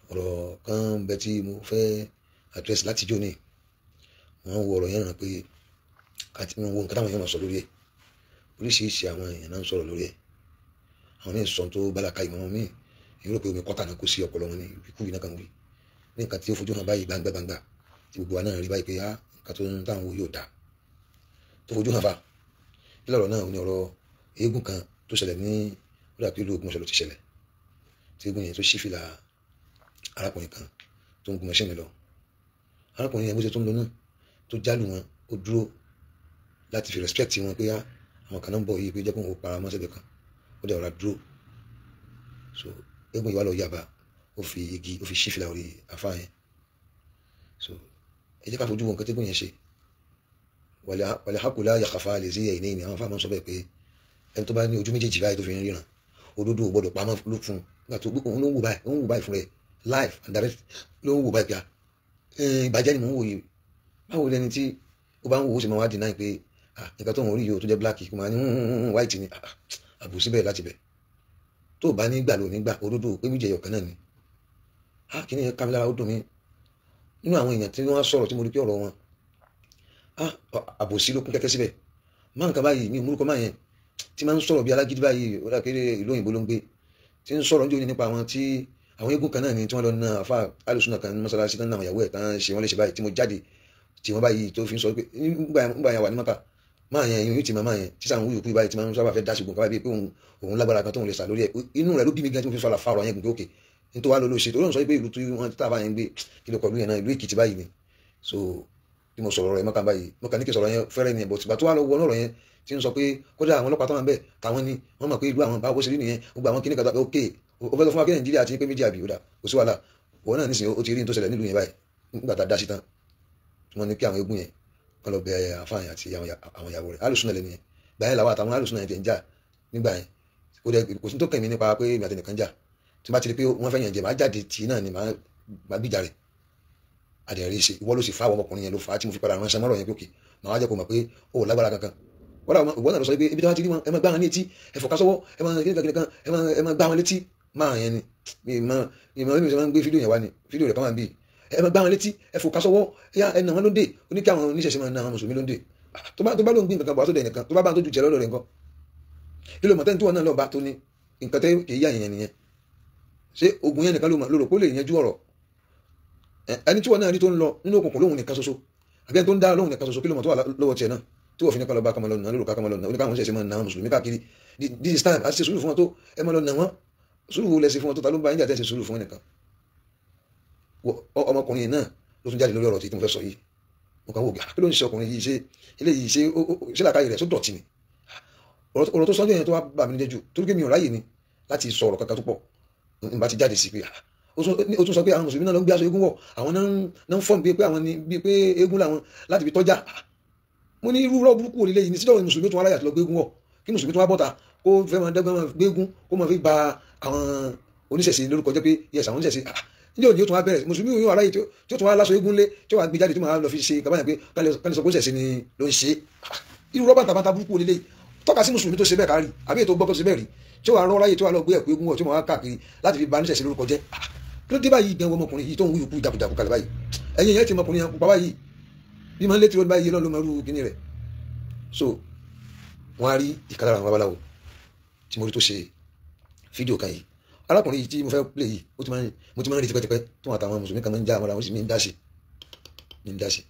Ọ̀rọ̀ kan bẹ tí mo fẹ́ address láti jó ní. Wọ́n wo ọ̀rọ̀ yẹn ràn pé àti wọ́n wo nǹkan táwọn èèyàn máa sọ lórí ẹ̀. Oríṣiríṣi àwọn èèyàn náà ń sọ̀rọ̀ lórí ẹ̀. Àwọn míì sọ tó bálaka ìmọ̀ wọn míì èyí rò pé omi kọ́tà náà kó sí ọpọlọ wọn ní ikú yìí náà kan wí. Ní nǹkan tí ó fojú hàn báyìí gbangba gbangba tí gbogbo wa náà rí báyìí pé á nǹkan tó ń táwọn wo yóò dáa. Tó fojú hàn fa. Kí lọ̀rọ̀ náà ní ọ̀rọ̀ eégún kan tó ṣẹlẹ̀ ní ó dà pé ìlú Ògbómọ̀ṣọ́ ló ti ṣẹlẹ̀. Tí eégún yẹn tó ṣí fìlà arákùnrin kan tó ń gun mọ́ṣẹ́ni lọ. Arákùnrin yẹn bó ṣe tó ń lọ náà tó jálù wọn ó dúró láti fi respect wọn pé àwọn kan náà ń bọ̀ yìí pé jẹ́ kó ń para mọ́ sẹ́gbẹ̀ẹ́ kan ó dẹ̀ ọ̀rá dúró. So eégún yìí wá lọ yaba ó fi igi ó fi ṣí fìlà orí afá yẹn. So ẹ jẹ́ ká fojú wo nǹkan tí eégún yẹn ṣe. Wàlẹ̀ hakùlá yàkàfà lè sí ẹ̀yìn ní àwọn afá máa ń sọ bẹ́ẹ̀ pé ẹni tó bá ní ojú méjèèjì báyìí tó fi ń ríran òdodo ò gbọdọ̀ pamọ́ ló fún un nígbà tó òun ló ń wò báyìí òun wò báyìí fún rẹ̀ live and direct ló ń wò báyìí pé ìbàjẹ́ ni mò ń wò yìí. Báwo lẹni tí ó bá ń wò ó sì máa wá deny pé nǹkan tó ń rí yìí ó tó jẹ́ black kó máa ní white ni àbòsí bẹ́ẹ̀ láti bẹ̀. Tó o bá ní gbà ló ní gbà òdodo pé méjì ẹyọ kan náà ni. Kí ni ká mi lára ó dùn mí nínú àwọn èèyàn tí wọ́n sọ̀rọ̀ tí mo rí pé ọ̀rọ̀ wọn àbòsí ló kún kẹ́kẹ́ síbẹ̀. Má nǹkan báyìí mi ò múlùkọ́ máa yẹn tí máa ń sọ̀rọ̀ bí alágídí báyìí ó dà kéré ìlú òyìnbó ló ń gbé tí ń sọ̀rọ̀ níjó nípa àwọn tí àwọn eégún kan náà ni tí wọ́n lọ na àfa alùsùnà kan ní mọ́sálásí tán náà ìyàwó ẹ̀ tán ṣe wọ́n lè ṣe báyìí tí mo jáde tí wọ́n báyìí tó fi ń sọ pé nígbà yẹn wà ní Mọ́kà máa yẹn yóò ti máa yẹn tí sàn wúyò kú báyìí tí máa ń sábà fẹ́ dá ṣùgbọ́n kábàbí pé òun lágbára kan tóun lè sà lórí ẹ̀ inú rẹ̀ ló bí mi gan tí mo fi fa ọ̀rọ̀ yẹn gùn pé òkè nítorí wàá lọ ló ṣe tó lóun sọ pé ìlú tí wọ́n tábà yẹn gbé kí ló kọ ìlú yẹn náà ìlú Èkìtì báyìí ni. So tí mo sọ̀rọ̀ rẹ̀ Mọ́kà báyìí Mọ́kà ní kí sọ̀rọ̀ yẹn fẹ́rẹ́ ni but ìgbà tó wà lọ wọnú ọ̀rọ̀ yẹn tí ń sọ pé kódà àwọn ọlọ́pàá tó wà ń bẹ̀ táwọn ni wọ́n mọ̀ pé ìlú àwọn báwo ṣe rí nìyẹn gbogbo àwọn kíní kàtà ok ó fẹ́ sọ fún wa kí Nàìjíríà ti pé méjì àbí ó dà kò sí wàhálà òun náà nísìnyí ó ti rí ní tó ṣẹlẹ̀ nílùú yẹn báyìí nígbà tá a dá sí tán wọ́n ní kí àwọn eégún yẹn kán lọ bẹ àfáàyàn àti àwọn ìyàwó rẹ̀ alùsùn náà lẹ́nu yẹn gbà yẹn làwọn àtàwọn alùsùn náà yẹn ti ń jà nígbà yẹn kò sí tó kàn mí nípa pé èmi àti ẹnìkan jà tí bá ti rí pé wọ́n fẹ́ yàn jẹ màá jáde tì náà ni màá gbìjà rẹ̀ àdẹ̀rí ṣe ìwọ ló sì fa àwọn ọmọkùnrin yẹn ló fà á tí mo fi padà ránṣẹ́ mọ́rọ̀ yẹn pé òkè màá wá jẹ́ kó mọ̀ pé ó lágbára kankan. Wọ́n ìwọ náà lọ sọ pé ibi tí wọ́n ti rí wọn ẹ máa gbá wọn létí ẹ fọ̀ká sọ́wọ́ ẹ máa kíni kan ẹ máa gbá wọn létí máa yẹn ni ìmọ̀ bí mi ṣe máa ń gbé fídíò yẹn wá ni fídíò rẹ̀ kàn máa ń bì ẹ máa gbá wọn létí ẹ fọ̀ká sọ́wọ́ ẹ nà wọn lóde ó ní kí àwọn oníṣẹ̀ṣe máa na àwọn mùsùlùmí lóde tó bá ló ń gbé nǹkan kan bọ̀ wá sóde ẹnìkan tó bá bá tó ju jẹ lọ́dọ̀ rẹ̀ nǹkan kí ló mọ̀ tẹ́ni tí wọ́n náà lọ́ọ́ bá tó ní nǹkan tẹ́ kì í yà yẹn nìyẹn. Ṣé ogun yẹn nìkan ló rò pé ó lè yanjú ọ̀rọ̀ ẹni tí wọ́n náà rí tó ń lọ nínú òkùnkùn lóhun nìkan ṣoṣo àbí ẹni tó ń dá lóhun nìkan ṣoṣo kí ló mọ̀ tó wà lọ́wọ́ tiẹ̀ náà tí wọ́n fi ní kọ́ lọ bá kọ́mọ lọ nà lóru kọ́mọ lọ nà oníkàwọn ṣẹ̀ṣẹ̀ máa nà àwọn mùsùlùmí káàkiri. This is time àti ṣe sùúrù fún wọn tó ẹ máa lọ nà wọ́n sùúrù wo lẹ ṣe fún wọn tó ta ló ń bá yín jà tẹ́ ṣe sùúrù fún wọn nìkan. Ọmọkùnrin náà ló tún jáde lórí ọ̀rọ̀ tí mo fẹ́ sọ yìí. Mo kàn wò kí ló ń ṣe ọkùnrin yìí ṣe eléyìí ṣe ṣé làákàyè rẹ̀ só dọ̀tí ni. Ọ̀rọ̀ tó sọ́jọ́ yẹn tó wá bà mí níjẹ́ jù torí pé mi ò ráyè ni láti sọ ọ̀rọ̀ kankan tó pọ̀ n bá ti jáde sí pé ó tún sọ pé àwọn mùsùlùmí náà ló ń gbé aṣọ eégún wọ̀ àwọn náà ń fọ́ọ̀mù pé àwọn ni bíi pé eégún làwọn láti fi tọ́jà. Mo ní irú rọ́ burúkú òlélẹ́ yìí ní sídọ̀rọ̀ mùsùlùmí tó wá láyà tó lọ gbé eégún wọ̀ kí mùsùlùmí tó wá bọ́ta kó fẹ́ máa dẹ́gbẹ́ máa gbé eégún kó máa fi ba àwọn oníṣẹ̀ṣe lórúkọ jẹ́ pé yes àwọn oníṣẹ̀ṣe níjẹ́ òní ó tún wá bẹ̀rẹ̀ mùsùlùmí yóò aráyè tí ó tún wá láṣọ eégún lé tí ó wá gbé jáde tí máa lọ fi ṣe kàbáyà pé kálí sọ pé oníṣẹ̀ṣe ni ló ń ṣe. Irú rọ́bà tàbátà burúkú òlélẹ́ yìí tọ́ka sí mùsùlùmí tó ṣe bẹ́ẹ̀ kárí àbí ètò gbọ́kọ́ ṣe bẹ́ẹ̀ rí tí ó wà rọ́ráyè tí ó wà lọ gbé ẹ̀kú eégún wọ̀ tí ó máa káàkiri láti fi ba oníṣẹ̀ṣe lórúkọ jẹ́. Kí ló dé báyìí gan ọmọkùnrin yìí tó ń wúyùkú ìjàkújàkú kalẹ̀ báyìí ẹ̀yin yẹn ti ọmọkùnrin yẹn pupa báyìí bí máa ń létí lónìí báyìí lọ́nà ló máa rú kíní rẹ̀. So wọ́n á rí ìkan lára àwọn babaláwo tí mo rí tó ṣe fídíò kan yìí. Arákùnrin yìí tí mo fẹ́ play yìí mo ti máa ń rí tipẹ́tipẹ́ tó wọn àtàwọn mùsùlùmí kan máa ń já àwọn sì mí ń dá sí mí ń dá sí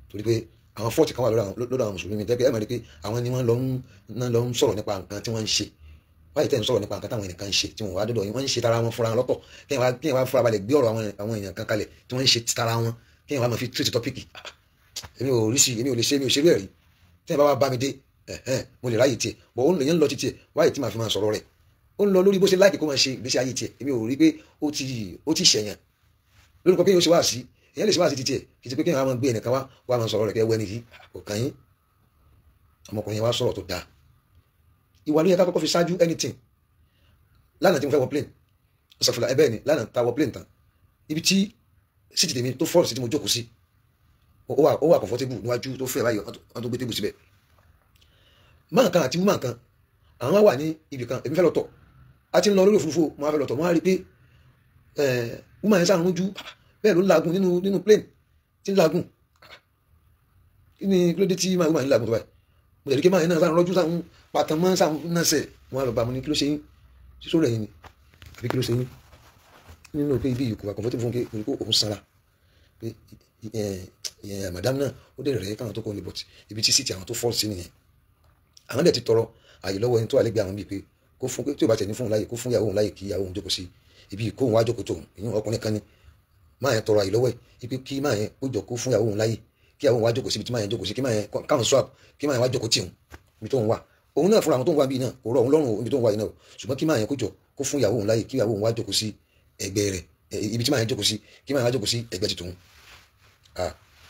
torí pé àwọn fọ́ọ̀tì kan wà lọ́dọ̀ àwọn mùsùlùmí tẹ́ pé ẹ máa rí pé àwọn ni wọ́n lọ ń sọ̀rọ̀ nípa nǹkan tí wọ́n ń ṣe wáyé tẹ́ ń sọ̀rọ̀ nípa nǹkan táwọn ènìyàn kan ń ṣe tí wọ́n wá dọ́dọ̀ yín wọ́n ń ṣe tara wọn fúnra wọn lọ́tọ̀ kí wọ́n wá fúnra balẹ̀ gbé ọ̀rọ̀ àwọn èèyàn kan kalẹ̀ tí wọ́n ń ṣe tara wọn kí wọ́n wá máa fi treat topic. Èmi ò rí sí èmi ò lè ṣe èmi ò ṣerú ẹ̀ rí tí wọ́n bá wá bá mi dé mo lè ráyè tiẹ̀ bọ̀ ó ń lè yẹn ń lọ ti tiẹ̀ wáyé tí màá fi máa sọ̀rọ̀ rẹ̀ ó ń lọ lórí bó ṣe láìkì kó máa ṣe ìgbésí ayé tiẹ̀ èmi ò rí pé ó ti ṣẹ̀yàn lórúkọ kéèyàn ṣe wá sí èèyàn lè ṣe wá sí ti tiẹ̀ kì í ṣe pé kéèyàn wá máa gbé ẹnìkan wá wá máa sọ̀rọ̀ rẹ̀ kẹ́ wẹ́ni yìí kò kàn yín. Ọmọkùnrin yẹn wá sọ̀rọ̀ tó dáa ìwà ló yẹ ká kọ́kọ́ fi ṣáájú anything. Lánàá tí mo fẹ́ wọ plane ṣàfùlà ẹ bẹ́ẹ̀ ni lánàá ta wọ plane tán ibi tí síìtì tèmi tó fọ́ọ̀rọ̀ sí tí mo jókòó sí ó wà comfortable níwájú tó fẹ́ báyìí wọ́n tó gbé tébù síbẹ̀. Máa kan àti woman kan àwọn wà ní ibì kan èmi fẹ́ lọ tọ̀ a ti ń lọ lórí òfurufú mo wá fẹ́ lọ tọ̀ mo wá rí i pé Woman yẹn sàrún ojú bẹ́ẹ̀ ló ń laagun nínú plane tí ń laagun. Kí ni kí ló dé tí woman yẹn ń laagun tó báyìí? Mo tẹ̀lé kí máa yẹn náà sàrún rọ́jú sàrún pàtàn mọ́ sàrún náà sẹ̀. Wọ́n á lọ bá mo ní kí ló ṣe yín? Sísó rẹ̀ yín ni àbí kí ló ṣe yín? Nínú pé ibi ìkó àkọ́fọ́tì fún pé kó òun sanra pé madam náà ó dẹ̀ rẹ̀ káwọn tó kọ́ ní bọ̀tì ibi tí síìtì àwọn tó fọ́ sí nìyẹn. Àwọn dẹ̀ ti tọrọ àyè lọ́wọ́ ẹni tó wà lẹ́gbẹ̀ẹ́ àwọn bíi pé kó fún pé tí ò bá tẹ̀ ní fún òun láàyè kó fún ìyàwó òun láàyè kí ìyàwó òun jókòó sí ibi ìkó òun wá jókòó tóun. Ìyẹn ọkùnrin kan ni máa yẹn tọrọ àyè lọ́wọ́ ẹ̀ ibi kí máa yẹn ó jọ kó fún ìyàwó òun láàyè kí ìyàwó òun wá jókòó síbi tí máa yẹn jókòó sí kí máa yẹn káwọn swap kí máa yẹn wá jókòó tì òun ibi tóun wà. Òun náà fúnra àwọn tóun wà bíi náà kò rọ òun lọ́rùn ibi tóun wà yìí náà, ṣùgbọ́n kí máa yẹn kó jọ kó fún ìyàwó òun láàyè kí ìyàwó òun wá jókòó sí ẹ̀gbẹ́ rẹ̀ ibi tí máa yẹn jókòó sí kí máa yẹn wá jókòó sí ẹ̀gbẹ́ ti tòun.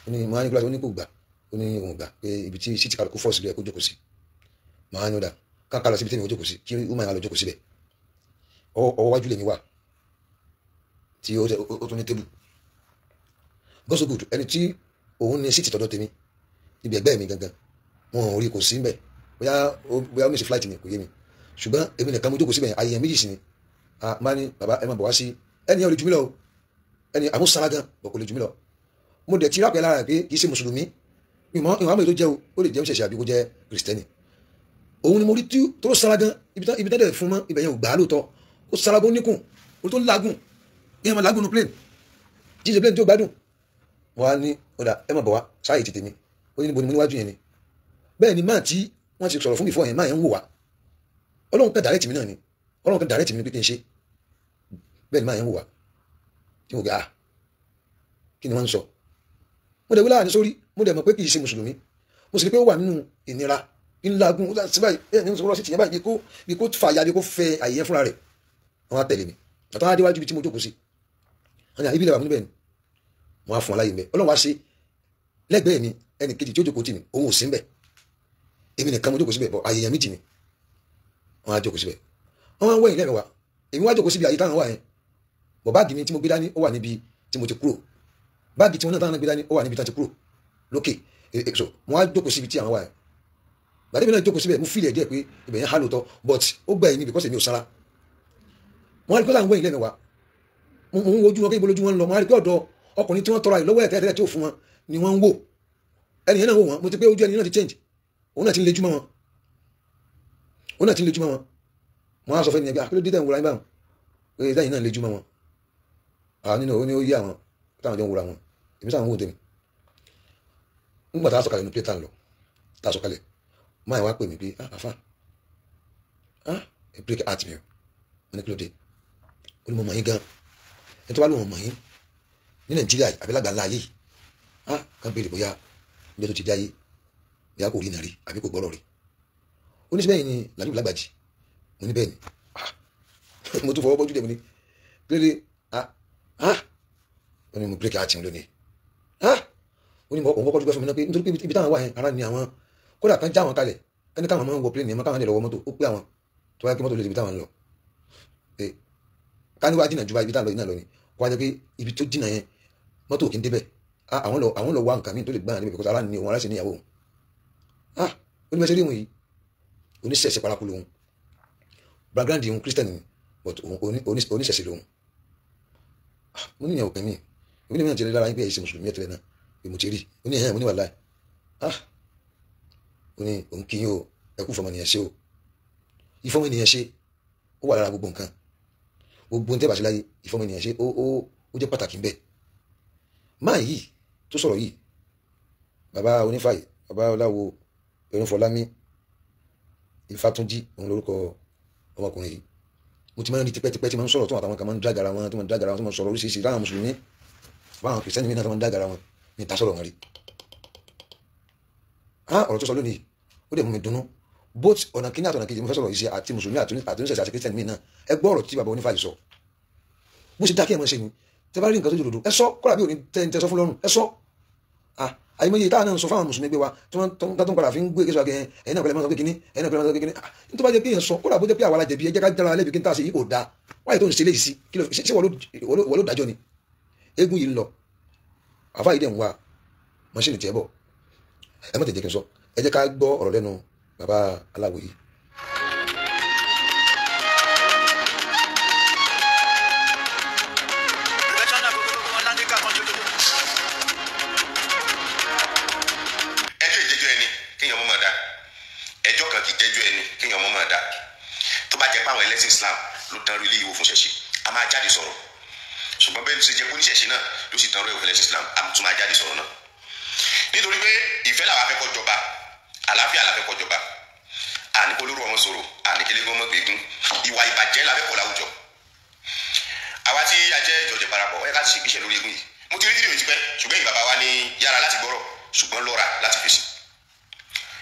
Ó ní mo á ní kíláàsì ó ní kò gbà ó ní òun gbà pé ibi tí síìtì kálukú fọ́ọ̀sì ló yẹ kó jókòó sí. Màá ní ó dà káàkiri lọ síbi tí èmi ò jókòó sí kí ó máa lọ jókòó síbẹ̀. Ọwọ́ wájú lèmi wà tí ó tún ní tébù. God so good ẹni tí òun ní síìtì tọ̀dọ̀ tèmi ibi ẹ̀gbẹ́ mi gangan wọn ò rí kò sí mbẹ̀ bóyá ó miss flight ni kò yé mi, ṣùgbọ́n èmi nìkan mo jókòó síbẹ̀ ayẹyẹ méjì sí ni. Máa ní bàbá ẹ máa bọ̀ wá sí ẹni yẹn ò lè jù mí lọ o, ẹni àmúsára gan bọ̀ kò lè jù mí lọ. Mo dẹ̀ ti rápẹ́ lára pé kì í ṣe mùsùlùmí, ìmọ̀ ìwọ̀n àmọ̀ èyí tó jẹ́ o, ó lè jẹ́ òṣèṣẹ́ àbí kó jẹ́ kìrìsìtẹ́nì. Òun ni mo rí tí tó sára gan ibi tán dẹ̀ fún mọ́ ibẹ̀ yẹn ò gbà á lóòótọ́. Ó sára gan níkùn ó tó lágùn ní ẹ̀ máa lágùn nu plane jíjẹ plane tí ó gbádùn. Wọ́n á ní ọ̀dà ẹ máa bọ̀ wá sáàyè tètè mi. Ó ní níbo ni mo níwájú yẹn ni. Bẹ́ẹ̀ ni máa tí wọ́n ti sọ̀rọ̀ fún mi fún yẹn máa yẹn ń wò wá. Ọlọ́run kan dàrẹ́tì mi náà ni, Ọlọ́run kan dàrẹ́tì mi pé kí n ṣe. Bẹ́ẹ̀ ni máa yẹn ń wò wá tí mo gbé ah kí ni wọ́n ń sọ. Mo dẹ̀ wí láàrin sórí mo dẹ̀ mọ̀ pé kì í ṣe mùsùlùmí, mo sì rí pé ó wà nínú ìnira ńlágún sí báyìí bẹ́ẹ̀ ni wọ́n sì tìyẹn báyìí bí kó fà ya bí kó fẹ́ àyè yẹn fúnra rẹ̀. Wọ́n á tẹ̀lé mi àtàwọn adéwájú ibi tí mo jókòó sí wọ́n ní ibi ilẹ̀ wà mú níbẹ̀ ni wọ́n á fún aláyè mbẹ́. Ọlọ́run wá sí lẹ́gbẹ̀ẹ́ mi ẹnì kejì tí ó jókòó tì mí òun ò sí mbẹ́, èmi nìkan mo jókòó síbẹ̀ bọ̀ àyè yẹn méjì ni wọ́n á jókòó síbẹ̀. Wọ́n wá ń wẹ̀yìn lẹ́mẹ̀wá èmi wá jókòó síbi àyè táwọn wà yẹn bọ̀ báàgì mi tí mo gbé dání ó wà níbi tí mo ti kúrò, báàgì tí wọn náà táwọn gbé dání ó wà níbi tí wọn ti kúrò lókè. So mo wá jókòó síbi tí àwọn wà yẹn. Gbàdé mi náà jókòó síbẹ̀ mo fílẹ̀ díẹ̀ pé ibẹ̀ yẹn há lóòótọ́ but ó gbà yín mi because èmi ò sanra. Mo wá rí pé láwọn wẹ̀yìn lẹ́mẹ̀wá mo ń wojú wọn pé ibo lójú wọn ń lọ. Mo wá rí pé ọ̀dọ̀ ọkùnrin tí wọ́n tọrọ àyè lọ́wọ́ ẹ̀ tẹ́lẹ̀ tí ò fún wọn ni wọ́n ń wò. Ẹni yẹn náà wò wọ́n mo ti pé ojú ẹni náà ti change, òun náà ti ń lejú mọ́ wọn, òun náà ti ń lejú mọ́ wọn. Mo á sọ fẹ́ nìyẹn pé àkílódé tẹ̀ ń wòra yín báwọn pé lẹ́yìn náà ń lejú mọ́ wọn. Àwọn nínú ó ní ó yé àwọn táwọn jọ ń wòra wọn èmi sáwọn ń wò tèmi. Nígbà tá a sọ̀kalẹ̀ ní plé tá a lọ tá a sọ̀kalẹ̀ máa wá pè mí pé ah àfa ah ẹ break heart mi o. Mo ní kí ló dé? Ó ní mo mọ̀ yín gan, ẹni tó bá lóun mọ̀ yín ní Nàìjíríà àbí lágbàlá ayé yìí ah kàn béèrè bóyá níjọ́ tó ti dé ayé bóyá kò rí iná rí àbí kò gbọ́rọ̀ rí. Ó ní síbẹ̀ yìí ni Làbíbù Lágbàjì. Mo ní bẹ́ẹ̀ ni. Ah mo tún fọwọ́ bọ́jú dẹ̀ mo ní kí ló dé? Ah ah ó ní mo break heart mi lónìí. Ah ó ní òun kọ́kọ́ dúpẹ́ fún mi náà pé nítorí pé ibi táwọn wà yẹn ara ni àwọn kódà kan já àwọn kalẹ̀ ẹni káwọn máa ń wọ plane yẹn káwọn lè lọ wọ mọ́tò ó pé àwọn tó wáyé kí mọ́tò lè ibi táwọn ń lọ pé káníwá jìnnà ju ibi táwọn lọ yìí náà lọ ni kó wáyé pé ibi tó jìnnà yẹn mọ́tò kì í débẹ̀. Àwọn lọ wá nǹkan míì tó lè gbáyàn níbẹ̀ because ara ni òun ara sì níyàwó òun. Ah ó ní bẹ́ẹ̀ ṣe rí òun yìí oníṣẹ̀ṣẹ̀ paraku lòun, background òun Christian ni but oníṣẹ̀ṣẹ̀ lòun. Mo ní ìyàwó kan mi èmi ní mi náà ti rí lára yín pé ẹ̀ ṣe mùsùlùmí ẹ̀ tẹ́lẹ̀ náà pé mo ti rí. Ó ní ẹ̀hẹ́n mo ní wàláì. Ah ó ní òun kí yín o ẹ kú fọmọnìyàn ṣe o. Ìfọmọnìyàn ṣe ó wà lára gbogbo nǹkan, gbogbo ohun tẹ́ bá ṣe láyé ìfọmọnìyàn ṣe ó jẹ́ pàtàkì ńbẹ̀. Máa yìí tó sọ̀rọ̀ yìí bàbá onífàyè bàbá ọláwo Ẹrúnfọlámi Ifátúnjí òun lórúkọ ọmọkùnrin yìí. Mo ti máa ń rí tipẹ́tipẹ́ tí máa ń sọ̀rọ̀ tó àtàwọn kan máa ń drágara wọn tó máa ń drágara wọn tó máa ń sọ̀rọ̀ oríṣiríṣi láwọn mùsùlùmí báwọn kìrìsìtẹ́nì mìíràn tó máa ń drágara wọn ní ìta sọ̀rọ̀ wọn rí. Á ọ̀rọ̀ tó sọ lónìí ó dẹ̀ mú mi dunnú both ọ̀nà kíní àtọ̀nà kejì mo fẹ́ sọ̀rọ̀ yìí sí àti mùsùlùmí àti oníṣẹ̀ṣẹ̀ àti kìrìsìtẹ́nì mìíràn. Ẹ gbọ́ ọ̀rọ̀ tí bàbá onífàyè sọ bó ṣe dá kí ẹ máa ṣe ni tẹ bá rí nǹkan tó jòdòdò ẹ sọ kọ́lá bí òní tẹ sọ fún lọ́rùn ẹ sọ. Àyìnbóye táwọn náà ń sọ fáwọn mùsùlùmí gbé wa tí wọ́n tó ń padà fi ń gbé kéṣọ àgẹ ẹ̀yin náà pẹ̀lẹ́ máa sọ pé kíní ẹ̀yin náà pẹ̀lẹ́ máa sọ pé kíní. Nítorí bá jẹ́ pé èèyàn sọ kódà bó jẹ́ pé àwa la jẹ̀bi ẹ jẹ́ ká dára lẹ́bi kí n tà sí yìí kò dáa wáyé tó ń ṣe léyìí sí kí ló ṣé wọ́n ló dájọ́ ni. Eégún yìí ń lọ àfa yìí dẹ̀ ń wá mọ́ṣíìnì tiẹ̀ bọ̀ ẹ má tẹ̀ jẹ́ kí n sọ ẹ jẹ́ ká gbọ́ ọ̀rọ̀ lẹ́nu bàbá aláwo yìí. Kan kì í jẹ́jọ́ ẹni kéèyàn mọ́ máa dá. Tó bá jẹ́ pé àwọn ẹlẹ́sìn Islam ló dánrú ilé ìwò fún ṣẹ̀ṣẹ̀, a máa jáde sọ̀rọ̀. Ṣùgbọ́n bẹ́ẹ̀ ló ṣe jẹ́ pé oníṣẹ̀ṣe náà ló sì dánrú ẹ̀wò ẹlẹ́sìn Islam, a tún máa jáde sọ̀rọ̀ náà. Nítorí pé ìfẹ́ làwa fẹ́ kó jọba, àlàáfíà la fẹ́ kó jọba, àníkó lóru ọmọ sọ̀rọ̀, àníkélégún ọmọ gbẹ̀gún, ìwà ìbàjẹ́ la fẹ́ kọ̀ láwùjọ. Àwa tí a jẹ́ ìjọ̀jẹ̀ parapọ̀, ó yẹ ká ti ṣègbésẹ̀ lórí eégún yìí. Mo ti rí fídíò yìí tipẹ́, ṣùgbọ́n ìbàbá wa ní yára láti gbọ́rọ̀, ṣùgbọ́n lọ́ra láti fèsì.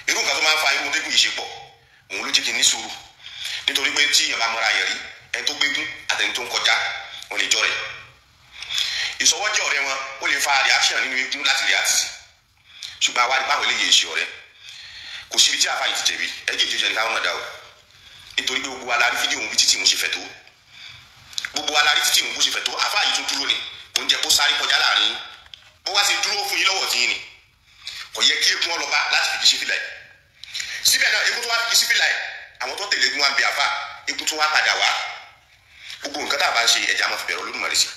Irú nǹkan tó máa ń fa irú dégùn yìí ṣe pọ̀, òun ló jẹ́ kí n ní sùúrù. Nítorí pé tí èèyàn bá mọ́ra yẹn rí, ẹni tó gbégún àtẹni tó ń kọjá, wọn lè jọ rẹ̀. Ìsọwọ́jẹ́ ọ̀rẹ́ wọn, ó lè fa reaction nínú eégún láti react sí. Ṣùgbọ́n àwa báwọn eléyìí ṣe ọ̀rẹ́. Kò síbi tí àfa yìí ti jẹ̀bi, ẹjẹ́ ìjọjẹ ní káwọn máa dá o. Nítorí pé gbogbo wa la rí fídíò òun bí títì òun ṣe fẹ̀ tó. Gbogbo wa la rí títì òun bó ṣe fẹ̀ tó, àfa yìí tún dúró ni, kò ń jẹ́ kó sáré kọjá láàrin. Bó wá ṣe dúró fún yín lọ́wọ́ tí yín ni. Kò yẹ kí eégún ọlọ́ba láti fi sí fìlà ẹ̀. Síbẹ̀ náà, eégún tó wá fi sí fìlà ẹ̀, àwọn tó tẹ̀lé eégún wa ń bẹ àfa, eégún tó wá padà wá. Gbogbo nǹkan tá a bá ń ṣe, ẹja máa fi bẹ̀rẹ̀ Olódùmarè sí.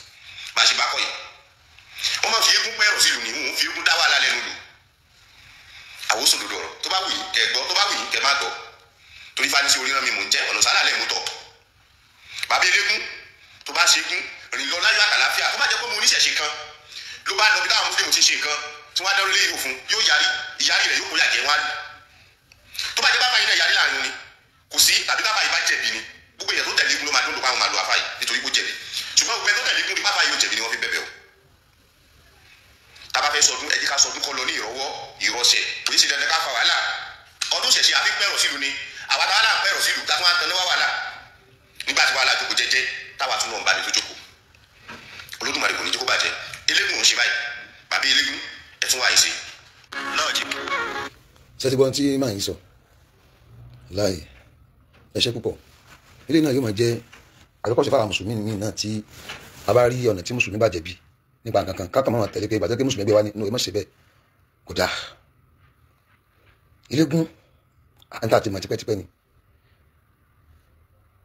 Bá a ṣe bá kọ́ yìí. Wọ́n máa fi eégún pẹ́rọ̀ sílùú ni, òun fi eégún dá wàhálà lẹ́nu lò. Àwòsàn òdodo ọ̀rọ̀ tó bá wù yín kẹ́ gbọ́, tó bá wù yín kẹ́ má gbọ́. Torí fani sí oríran mi mò ń jẹ́ ọ̀nà sálà lẹ́mu tọ̀. Bàbá eléégún tó bá ṣe égún rìn lọ láyọ̀ àtàláfíà, tó bá jẹ́ pé mo oníṣẹ̀ṣe kan ló bá lọ bí táwọn mùsùlùmí ti ṣe nǹkan tí wọ́n á dẹ́rù léyìí òfun, yóò yarí, ìyarí rẹ̀ yóò kó yàjẹ́ wọn á lù. Tó bá jẹ́ bàbá yìí náà yarí láàrin ni, kò sí, tàbí bàbá yìí bá jẹ̀bi ni, gbogbo èèyàn tó tẹ̀lé eégún ló máa dúndùn káwọn máa lo àfáà yìí nítorí kó jẹ̀bi. Ṣùgbọ́n gbogbo ẹni tó tẹ̀lé eégún ni bàbá yìí ó jẹ̀bi ni wọ́n fi bẹ̀bẹ̀ o. Tá bá fẹ́ sọdún, ẹ jẹ́ ká sọdún kọ́ lọ ní ìrọwọ́ ìrọsẹ̀, kò ní ṣe dandan ká fa wàhálà. Ọdún ṣẹ̀ṣẹ̀ àfi pẹ̀rọ̀ sílùú ni, àwa táwa náà pẹ̀rọ̀ sílùú tá a tún wá ń tan náwó wàhálà. Nígbà tí wàhálà jókòó jẹ́jẹ́, táwa tún lọ ń bá mi tó jókòó. Olódùmarè kò ní jókòó bàjẹ́. Eléégún ò ń ṣe báyìí, bàbá eléégún ẹ tún wá yìí ṣe. Ṣé ti gbọ́n tí màá yín sọ? Láì ẹ ṣé púpọ̀. Ilé náà yóò máa jẹ́ àríkọ́ṣe fáwọn mùsùlùmí míì náà tí a bá rí ọ̀nà tí mùsùlùmí bá jẹ̀bi nípa nǹkan kan, kákan máa tẹ̀lé pé ìbàjẹ́ pé mùsùlùmí gbé wa ní inú ẹ má ṣe bẹ́ẹ̀, kò dáa. Eléégún níta àti mọ̀ tipẹ́tipẹ́ ni,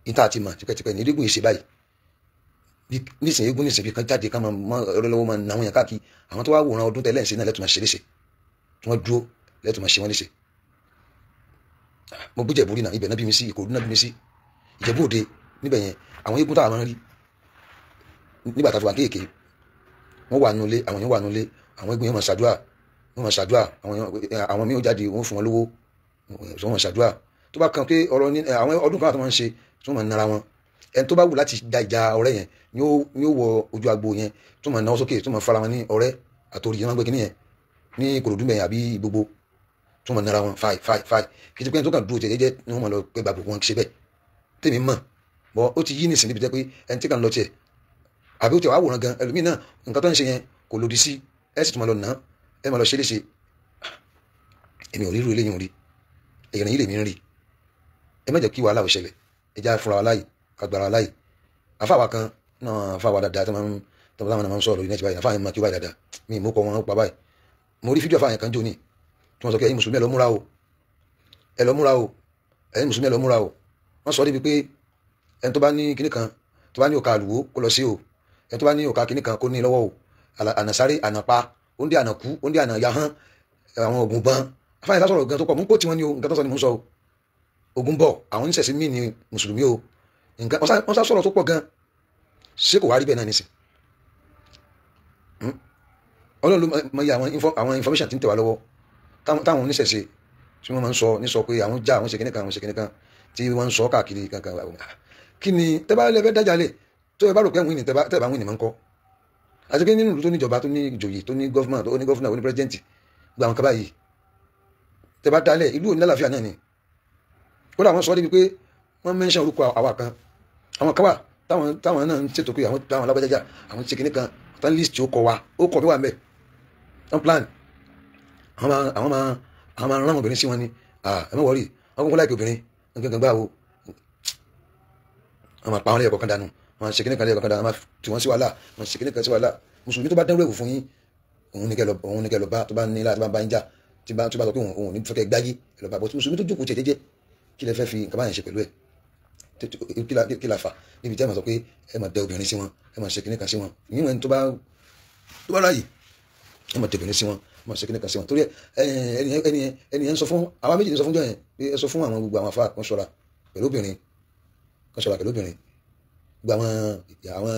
níta àti mọ̀ tipẹ́tipẹ́ ni, eléégún yìí ṣe báyìí. Nísìnyí eégún nísìnyí bí kan jáde ká máa mọ ọlọ́wọ́ máa nà wọ́n yàn káàkiri. Àwọn tó wá wòran ọdún tẹ́lẹ̀ ń ṣe náà lẹ́tùmọ̀ ṣe léṣe, tí wọ́n dúró lẹ́tùmọ̀ ṣe wọ́n léṣe. Mo bú Ìjẹ̀bú rí náà, ibẹ̀ náà bí mi sí, Ìkòròdú náà bí mi sí, Ìjẹ̀bú Òde níbẹ̀ yẹn, àwọn eégún táwọn máa ń rí nígbà tá a fi wà kéèké, wọ́n wà nulẹ̀, àwọn yẹn wà nulẹ̀, àwọn eégún yẹn máa ṣàdúrà, wọ́n máa ṣàdúrà, àwọn míì ó jáde, wọ́n fún wọn lówó, wọ́n máa ṣàdúrà. Tó bá kan pé ọ̀rọ̀ ní àwọn ọdún kan àti wọ́n ń ṣe tí wọ́n máa nara wọn, ẹni tó bá wù láti da ìjà ọ̀rẹ́ yẹn ni ó wọ ojú agbo yẹn tó máa náwó sókè, tó máa fara wọn ní ọ̀rẹ́ àtòrí yẹn máa ń gbé kínní yẹn ní Ìkòròdú mẹ́yìn àbí gbogbo, tó máa nara wọn fáì fáì fáì. Kì í ṣe pé ẹni tó kàn dúró jẹ́jẹ́ ni wọ́n máa lọ pé gbàgbọ́ wọn ṣe bẹ́ẹ̀. Tèmi mọ̀ bọ́ ó ti yí nìsín níbi jẹ́ pé ẹni tí kàn lọ tiẹ̀ àbí ó ti wàá wòran gan, ẹlòmíì náà nǹkan tó ń ṣe yẹn kò lòdì sí, ẹ sì tún máa lọ nà án, ẹ máa lọ ṣe léṣe. Èmi ò rí irú eléyìí rí, èèyàn yìí lèmi ń rí. Ẹ má jẹ́ kí wàhálà ò ṣẹlẹ̀, ẹ já fúnra wa láàyè, agbára láyè. Àfáàwà kan náà, àfáàwà dáadáa tó máa ń tó máa ń sọ̀rọ̀ lórí nẹ́ẹ̀tì báyìí, àfáà yẹn máa kí báyìí dáadáa, mi ì mú kọ wọn ó pa báyìí. Mo rí fídíò àfáà yẹn kan jò ní tí wọ́n sọ pé ẹ̀yin mùsùlùmí ẹ lọ múra o, ẹ lọ múra o, ẹ̀yin mùsùlùmí ẹ lọ múra o. Wọ́n sọ débi pé ẹni tó bá ní kinní kan, tó bá ní òkà àlùwò kó lọ sí o, ẹni tó bá ní òkà kinní kan kó ní lọ́wọ́ o, ànàsáré, ànàpa, òǹdí ànàkú, òǹdí ànàyahán, àwọn ògùn ban. Àfáà yẹn sọ̀rọ̀ gan tó pọ̀, mú kó tiwọn ní o, nǹkan tó sọ ni mò ń sọ o. Ogun bọ̀, àwọn oníṣẹ̀ṣe mí ni mùsùlùmí o, nǹkan wọ́n sá sọ̀rọ̀ tó pọ̀ gan. Ṣé kò wá rí bẹ́ẹ̀ náà nísìn? Ọlọ́run ló mọ iye àwọn information tí ń tẹ̀ wá lọ́wọ́ táwọn oníṣẹ̀ṣe tí wọ́n máa ń sọ ní sọ pé àwọn já àwọn ṣe kíní kan, àwọn ṣe kíní kan tí wọ́n ń sọ káàkiri kankan. Kí ni tẹ́ bá lẹ́fẹ́ dájà lẹ̀ tó ẹ bá rò pé wíìnì tẹ́ bá wíìnì máa ń kọ́? Àti pé nínú ìlú tó níjọba, tó ní ìjòyè, tó ní gọ́fúnà, tó ní gọ́fúnà, tó ní pírẹsidẹ́ǹtì, gba àwọn kaba yìí tẹ́ bá dálẹ̀ ìlú òní lálàáfíà náà ni. Kódà wọ́n sọ débi pé wọ́n mẹ́ńṣẹ̀ orúkọ àwa kan, àwọn kan wà táwọn náà ń ṣètò pé àwọn táwọn alágbájájá, àwọn ṣe kíní kan, tán list ó kọ wa, ó kọ mi wà mẹ́, tán plan àwọn máa rán obìnrin sí wọn ni, ẹ má wọrí, wọn kúkú láìpẹ́ obìnrin nǹkan gbà wo, wọn máa pa wọn lẹ́yọ̀ kọ̀ọ̀kan dànù, wọn ṣe kíní kan lẹ́yọ̀ kọ̀ọ̀kan dànù, wọn máa tì wọ́n sí wàhálà, wọn ṣe kíní kan sí wàhálà. Mùsùlùmí tó bá dánwó ẹ̀wò fún yín, òun ní kẹ́ lọ bá, tó bá ní láti bá ń jà, tí bá sọ pé òun ní fẹ́ kẹ́ gbáyé ẹ lọ bá. Bọ́ mùsùlùmí tó jókòó tiẹ̀ jẹ́jẹ́, kí lẹ fẹ́ fi nǹkan báyẹn ṣe pẹ̀lú ẹ̀? Kí la fà níbi tí ẹ máa sọ pé ẹ máa dẹ obìnrin sí wọn, ẹ máa ṣe kíní kan sí wọn, ìyẹn tó bá ráàyè ẹ máa dẹ obìnrin sí wọn, Mọ̀ ṣe kíní kan sí wọn torí ẹni yẹn ń sọ fún àwa méjì ní sọ fún jọ yẹn pé ẹ sọ fún àwọn gbogbo àwọn afá kan ṣọ́ra pẹ̀lú obìnrin, kan ṣọ́ra pẹ̀lú obìnrin. Gbogbo àwọn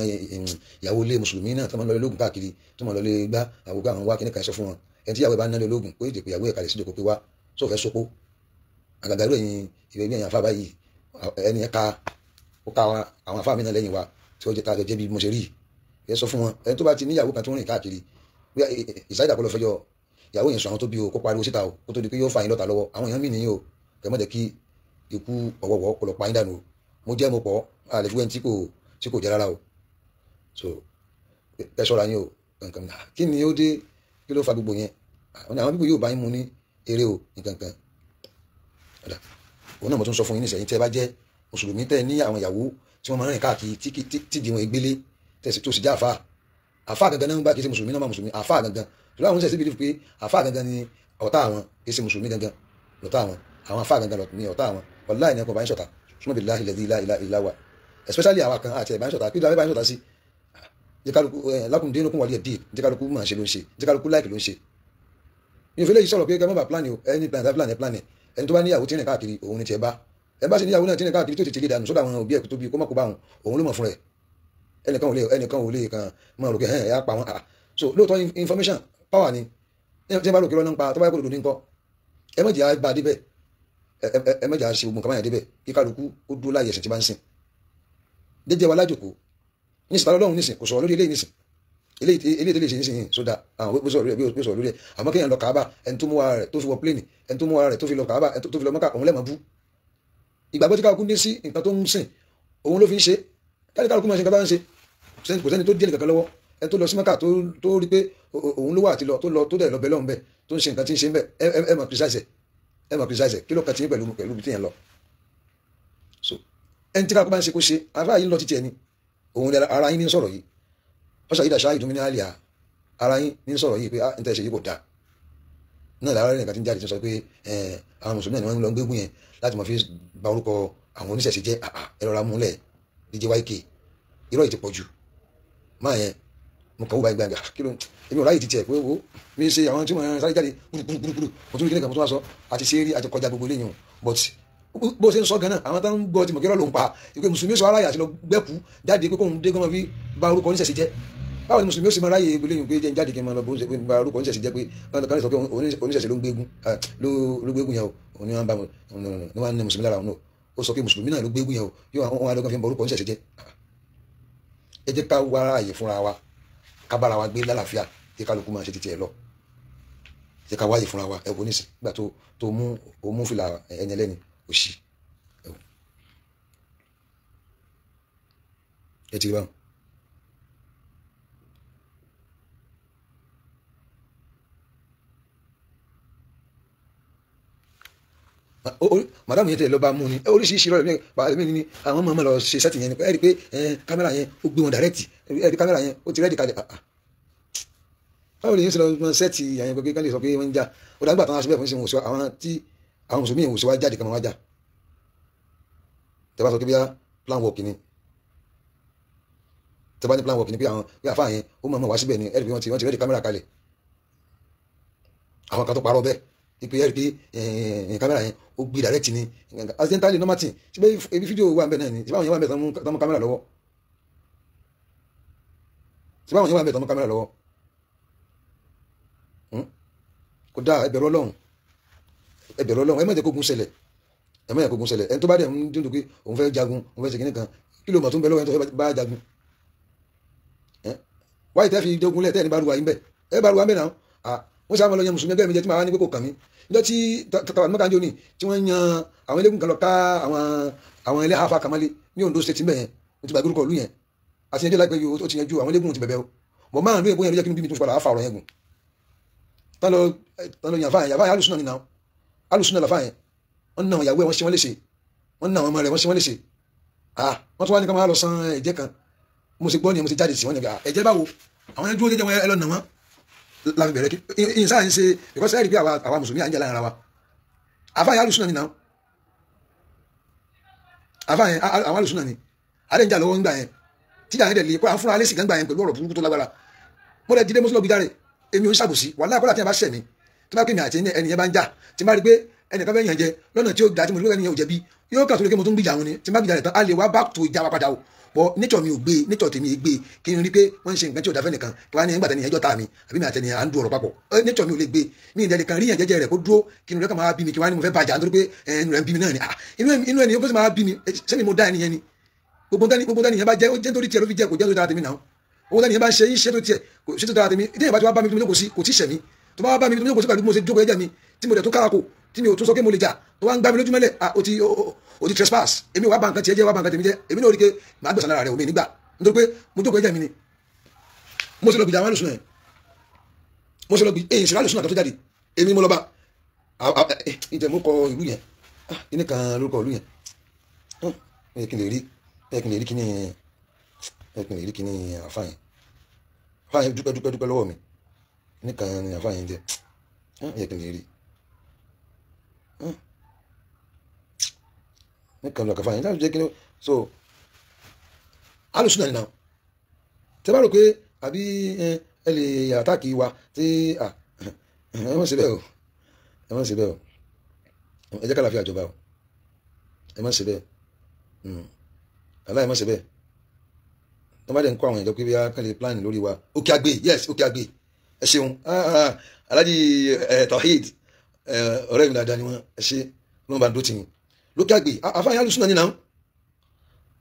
ìyàwó ilé mùsùlùmí náà tó máa ń lọ lóògùn káàkiri, tó máa ń lọ lé gbá àwọn gbogbo àwọn wá kíní kan, sọ fún wọn ẹni tí ìyàwó ẹ bá ń ná lóògùn pé ìdìpọ̀ ìyàwó ẹ̀ kalẹ̀ síjòkó pé wá sọ fẹ́ sopó àgàgà irú ẹ̀yìn ìwé ẹ̀yìn àfa báyìí, ẹni ẹ̀ ká ó ká àwọn afá mi náà lẹ́yìn wa tí ó jẹ́ ká jẹ́ bí mo ṣe rí. Ẹ sọ fún wọn ẹni tó bá ti níyàwó kan tó ń rìn káàkiri ìsáyidà kó lọ fẹjọ́ ìyàwó yẹn sọ àwọn tó bí o, kó pariwo síta o, kó tó di pé yóò fa yín lọ́ta lọ́wọ́. Àwọn èèyàn mí nìyí o, kẹ́ mọ́ jẹ́ kí ikú ọ̀wọ̀wọ́ kó lọ pa yín dànù o. Mo jẹ́ mo pọ̀ àlè fún ẹni tí kò jẹ́ rárá o. So ẹ ṣọ́ra yín o kankan. Kí ni ó dé, kí ló fa gbogbo yẹn? Àwọn bíbí yóò bá yín mu ní eré o nǹkankan. Òun náà mo tún sọ fún yín nísìnyí, tẹ́ ẹ bá jẹ́ mùsùlùmí, tẹ́ ẹ ní àwọn ìyàwó tí wọ́n máa ń rìn káàkiri tí di wọn ìgbélé, tẹ́ tó sì jẹ́ àfa àfa gangan náà ń gbà, kì í ṣe mùsùlùmí náà máa mùsùlùmí àfa gangan. Ṣùgbọ́n àwọn oníṣẹ́ bíi pé àfa gangan ni ọ̀tá àwọn, kì í ṣe mùsùlùmí gangan lọ́tá àwọn, àwọn àfa gangan ni ọ̀tá àwọn. Wàláhì ní ẹ̀kọ́ bá ń ṣọ̀tá, súnmọ́ billahi alladhi la ilaha illa huwa, especially àwa kan àti ẹ̀bá ń ṣọ̀tá. Kí ló bá ń ṣọ̀tá sí? Jẹ́kálukú lakum dinukum waliya din, jẹ́kálukú máa ṣe ló ń ṣe, jẹ́kálukú láìkì ló ń ṣe. Mi ò fi léyìí sọ̀rọ̀ pé kẹ́ mọ́ bá plan o, ẹni plan plan plan. Ẹni tó bá níyàwó tí ń rìn káàkiri òun ni tiẹ̀ bá, ẹ bá sì níyàwó náà tí ń rìn káàkiri tó tètè lè dànù sódà àwọn òbí ẹ̀ tó bí kó má kó bá wọn, òun ló mọ̀ fún rẹ̀. Ẹnìkan ò lè kàn máa rò pé ẹ̀ á pa wọn. So lóòótọ́ information power ni, tí ẹ bá rò kí lọ́nà ń pa tó bá yẹ kó lòdì ní nǹkan, ẹ má jẹ́ àgbà débẹ̀, ẹ má jẹ́ àṣe gbogbo nǹkan báyẹn débẹ̀, kí kálukú ó dúró láàyè ẹ̀sìn tí bá ń sìn. Jẹ́jẹ́ wa lájòkó nísìn tálọ́ lọ́hùn nísìn kò sọ̀rọ̀ lórí eléyìí nísìn, eléyìí tó lè ṣe nísìn sódà àwọn bó sọ̀rọ̀ lórí ẹ̀, sọ̀rọ̀ lórí ẹ̀. Àmọ́ kéèyàn lọ Kàábà, ẹni tó mú ara rẹ̀ tó fi wọ pléènì, ẹni tó mú ara rẹ̀ tó fi lọ Kàábà, ẹni tó fi lọ Mọ́kà, òun lẹ́mọ̀ bú. Ìgbàgbọ́ tí kálukú ní sí nǹkan tó ń sìn òun ló fi ń ṣe. Kálukú máa ṣe nǹkan tó ń ṣe, kò sẹ́ni tó díẹ̀ nìkan lọ́wọ́. Ẹni tó lọ sí Mọ́kà tó rí pé òun ló wà àti lọ tó lọ tó dẹ̀ lọ bẹ̀ lọ́hùn bẹ̀ tó ń ṣe nǹkan tí ń ṣe ń bẹ̀, ẹ mọ̀ criticize, ẹ mọ̀ criticize kí ló kàn tí pẹ̀lú pẹ̀lú tí yẹn lọ. So ẹni tí kálukú bá ń ṣe kó ṣe, àfáà yìí ń lọ títí ẹni òun ara yín ní sọ̀rọ̀ yìí, wọ́n ṣàyídà ṣáà ìdúnmí ní àlìyà, ara yín ní sọ̀rọ̀ yìí pé ah n tẹ́ ṣe yìí kò dáa. Náà lára nìkan tí ń jáde tí ń sọ pé àwọn mùsùlùmí náà ni wọ́n ń lọ gbégún yẹn láti mọ̀ fi ba orúkọ àwọn oníṣẹ̀ṣe jẹ́. Ẹ rọra múlẹ̀ DJ YK, irọ́ yìí ti pọ̀ jù máa yẹn. Mo kàn wó báyìí gbàngà kí ló èmi ò ráyè ti tiẹ̀ pé wo mi ṣe àwọn tí mo sáré jáde kúrúkúrúkúrú, mo tún rí kíní kan mo tún wá sọ àti ṣe é rí àti kọjá gbogbo eléyìí o. But bó ṣe ń sọ ganan àwọn tó ń gbọ́ ti mọ̀ kí ló ń pa ìpè mùsùlùmí sọ aráyè àti lọ gbẹ́kú jáde pé kóun dé gan fi ba orúkọ oníṣẹ̀ṣe jẹ́. Báwo ni mùsùlùmí ó sì máa ráyè eléyìí pé jẹ́ jáde kí n máa lọ bó ṣe ba orúkọ oníṣẹ̀ṣe jẹ́ pé kan lè sọ pé oníṣẹ̀ṣe ló ń gbégún ló gbégún yẹn o, òun ni wọ́n bá ní wọ́n ní mùsùlùmí lára òun náà ó sọ pé mùsùlùmí náà ló gbégún yẹn o, yóò àwọn adọ́gbọ́n fi ń ba orúkọ oníṣẹ̀ṣe jẹ́. Ẹ jẹ́ ká wá àyè fúnra wa, ká bára wa gbé lálàáfíà, kí kálukú máa ṣe títí ẹ lọ. Jẹ́ ká wáyè fúnra wa. Ẹ wò nísìn nígbà tó mú fìlà ẹni ẹlẹ́ni òṣì ẹ ti rí báwọn. Madam yẹn tẹ lọ bá mú ni oríṣiríṣi rẹ mi ni àwọn ọmọ lọ ṣe sẹ́tì yẹn ni ẹ rí i pé kámẹ́rà yẹn ó gbé wọn dàrẹ́tì, ẹ rí kámẹ́rà yẹn ó ti rẹ́dì kalẹ̀. Báwo lè yín sọ lọ sẹ́tì yẹn pé kán lè sọ pé wọ́n ń jà ó dàgbà tán aṣọ bẹ́ẹ̀ fún ṣe wọ́n àwọn tí àwọn mùsùlùmí yẹn wò sí wá jáde kan wá jà. Tẹ bá sọ pé bí plan work ni, tẹ bá ní plan work ni pé àwọn bí àfáà yẹn ó mọ̀ wá síbẹ̀ ni ẹ rí pé wọ́n ti rẹ́dì kámẹ́rà kalẹ̀. Àwọn kan tó parọ́ bẹ́ẹ̀ ipe yẹri pé kámẹ́rà yẹn ó gbé direct ni accidentally normal thing síbẹ̀ ebi fídíò wà nbẹ náà ni síbẹ̀ àwọn yẹn wà nbẹ tán mú kámẹ́rà lọ́wọ́, síbẹ̀ àwọn yẹn wà nbẹ tán mú kámẹ́rà lọ́wọ́. Kò dáa, ẹ bẹ̀rù Ọlọ́run, ẹ bẹ̀rù Ọlọ́run, ẹ má jẹ́ kógun ṣẹlẹ̀, ẹ má jẹ́ kógun ṣẹlẹ̀. Ẹni tó bá dẹ̀ ń dúndùn pé òun fẹ́ jagun, òun fẹ́ ṣe kíní kan, kí ló mọ̀ tó ń bẹ lọ́wọ́ ẹni tó fẹ́ bá jagun? Wáyé tẹ́ fi dogun lẹ̀ tẹ́ ẹ̀ ní bá ruwa yín bẹ̀, ẹ bá ruwa ń bẹ̀ náà. Wọ́n sábà lọ yan mùsùlùmí ẹgbẹ́ mi jẹ́ tí màá wá ní pé kò kàn mí. Níjọ́ tí tàbí mọ́kànjọ́ ni tí wọ́n yan àwọn eléégún kan lọ ká àwọn ilé hafa kamale ní Ondo State mbẹ̀ yẹn, mo ti gbàgbé orúkọ ìlú yẹn àti yanjú láìpẹ́ yìí ó ti yanjú àwọn eléégún ti bẹ̀bẹ̀ o. Bọ̀ máa ń lóye bóyá ló jẹ́ kí n bí mi tún padà fa ọ̀rọ̀ yẹn gùn. Tán lọ yan fáyẹn, yàfáyẹn alùsùnà nínú alùsùnà làfáyẹn, wọ́n ná àwọn ìyàwó ẹ̀ wọ́n ṣe wọ́n léṣe, wọ́n ná àwọn ọmọ rẹ̀ wọ́n ṣe wọ́n léṣe. Wọ́n tún wá ní ká máa lọ san ẹ̀jẹ̀ kan, mo ṣe gbọ́ ni mo ṣe jáde sí wọn ní ẹ̀jẹ̀ báwo àwọn ẹni dúró jẹ́jẹ́ wọn ẹ lọ nà wọ́n la fi bẹ̀rẹ̀ kí ìyìn sáà ń ṣe because ẹ̀rí pé àwa mùsùlùmí à ń jà láàrin ara wa. Àfáàyàn alùsùnà ni náà, àfáàyàn àwọn alùsùnà ni àdé ń jà lọ́wọ́ ń gbà yẹn, tíjà yẹn dẹ̀ lè kó à ń fúnra alẹ́ sì gán gbà yẹn pẹ̀lú ọ̀rọ̀ burúkú tó lágbára. Mo dẹ̀ dídé mùsùlùmí gbìjà rẹ̀ Èmi ò ń ṣàbòsí wàhálà kọ́lá tí a bá ṣẹ̀ mi tí bá pè mí àti ẹni yẹn bá ń jà tí bá rí pé ẹnìkan fẹ́ yàn jẹ lọ́nà tí ó da tí mo rí pé ẹni yẹn ò jẹ̀bi yóò kà tó lè ké mo tún gbìjà wọn ni tí bá gbìjà rẹ̀ tán a lè wá back to ìjà wa padà o. Bọ́ nature mi ò gbé, nature tèmi gbé kí n rí pé wọ́n ń ṣe nǹkan tí ò dáfẹ́ nìkan kí wọ́n á ní nígbà tẹ́ni ẹjọ́ ta mi àbí mi àtẹni à ń du ọ̀rọ̀ papọ̀. Nature mi ò lè gbé, mi ìdẹ́lẹ̀ kan rí yàn jẹ́jẹ́ rẹ̀ kó dúró kí n rẹ̀ kàn máa bí mi kí wọ́n á ní mo fẹ́ bàjá nítorí pé ẹnu rẹ̀ ń bí mi náà ni. Inú ẹni yóò máa bí mi, sẹ́ni mo dá ẹni yẹn ni. Gbogbo tẹ́ni yẹn bá jẹ́ ó jẹ́ nítorí tiẹ̀ ló fi jẹ́, kò jẹ́ nítorí tara tèmi náà. Owó tẹ́ni yẹn bá ń ṣe iṣẹ́ tó tiẹ̀ kò ṣe tó tara tèmi. Ìdí yẹn bá ti wá bá mi tó kò sí kò tí ṣẹ̀ mi, tó bá wá bá mi tó kò sí pẹ̀lú bí mo ṣe jókòó ẹ̀jẹ̀ mi tí mo dẹ̀ tún kárako tí mi ò tún sọ pé mo lè jà tó wá ń gbá mi lójúmọ́lẹ̀, o ti trespass. Èmi wá ba nǹkan tiẹ̀ jẹ́, wá ba nǹkan tèmi jẹ́, èmi náà rí i pé màá gbẹ̀sán lára rẹ̀ omi nígbà nítorí pé mo jókòó ẹ̀jẹ̀ mi ni. Mo ṣe lọ gbìjà àwọn alùsùn yẹn, mo ṣe lọ gbìjà èyí ṣe alùsùn àtọ́tọ́ jáde, èmi mo lọ bá ìtẹ̀ mo kọ ìlú yẹn kíní kan lórúkọ ìlú yẹn, ẹ kí n lè rí, ẹ kí n lè rí kíní, ẹ kí n lè rí kíní àfáàyàn àfáàyàn dúpẹ́ dúpẹ́ dúpẹ́ lọ́wọ́ mi, kíní kan ni àfáàyàn jẹ, ẹ kí n lè rí nìkan lọ kàfà yẹn láti jẹ́ kí ni. So alùsùn náà nìyà tẹ bá rò pé àbí ẹ lè àtàkì wa tí ẹ má ṣe bẹ́ẹ̀ o, ẹ má ṣe bẹ́ẹ̀ o, ẹ jẹ́ ká láfíà jọba o, ẹ má ṣe bẹ́ẹ̀, aláì má ṣe bẹ́ẹ̀. Tó bá dẹ̀ ń kó àwọn ìjọ pé bí a kàn lè plan lórí wa. Òkè àgbè, yes, òkè àgbè, ẹ ṣeun Alhaji Tawhid, ọ̀rẹ́ mi dáadáa ni wọ́n, ẹ ṣe ló ń bá ń dó tì yín. Lókè àgbè àfáàyàn alùsùn náà nínú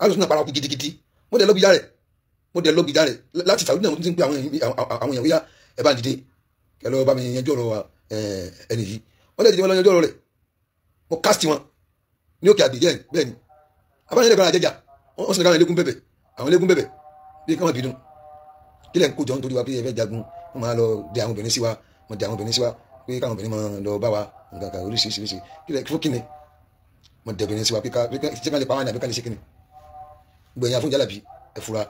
alùsùn náà paraku gidigidi. Mo dẹ̀ lọ́gbìjà rẹ̀, mo dẹ̀ lọ́gbìjà rẹ̀ láti Saudi náà, mo tún ti ń pe àwọn èèyàn wíyá ẹ bá ń dìde kẹ lọ bá mi yanjú ọ̀rọ̀ ẹni yìí. Wọ́n dẹ̀ dìde wọn lọ yanjú ọ̀rọ̀ rẹ̀, mo cast wọn ní òkè àgbè yẹn. Bẹ́ẹ̀ ni àfáàyàn lè kọ́ra àjẹjà, wọ́n sì ní káwọn eléégún bẹ̀bẹ̀, àwọn eléégún bẹ̀bẹ̀ bí káwọn bínú kílẹ̀ ń kó jọ nítorí wa pé ẹ fẹ́ jagun, wọ́n máa lọ dẹ àwọn obìnrin sí wa, wọ́n dẹ àwọn obìnrin sí wa pé káwọn obìnrin máa lọ bá wa nǹkan kan oríṣiríṣi kílẹ̀ fún kíni wọ́n dẹ obìnrin sí wa pé ká ṣé ká lè pa wá ní àbí ká lè ṣe kíni. Gbogbo ẹ̀yin afúnjálàbí ẹ fura,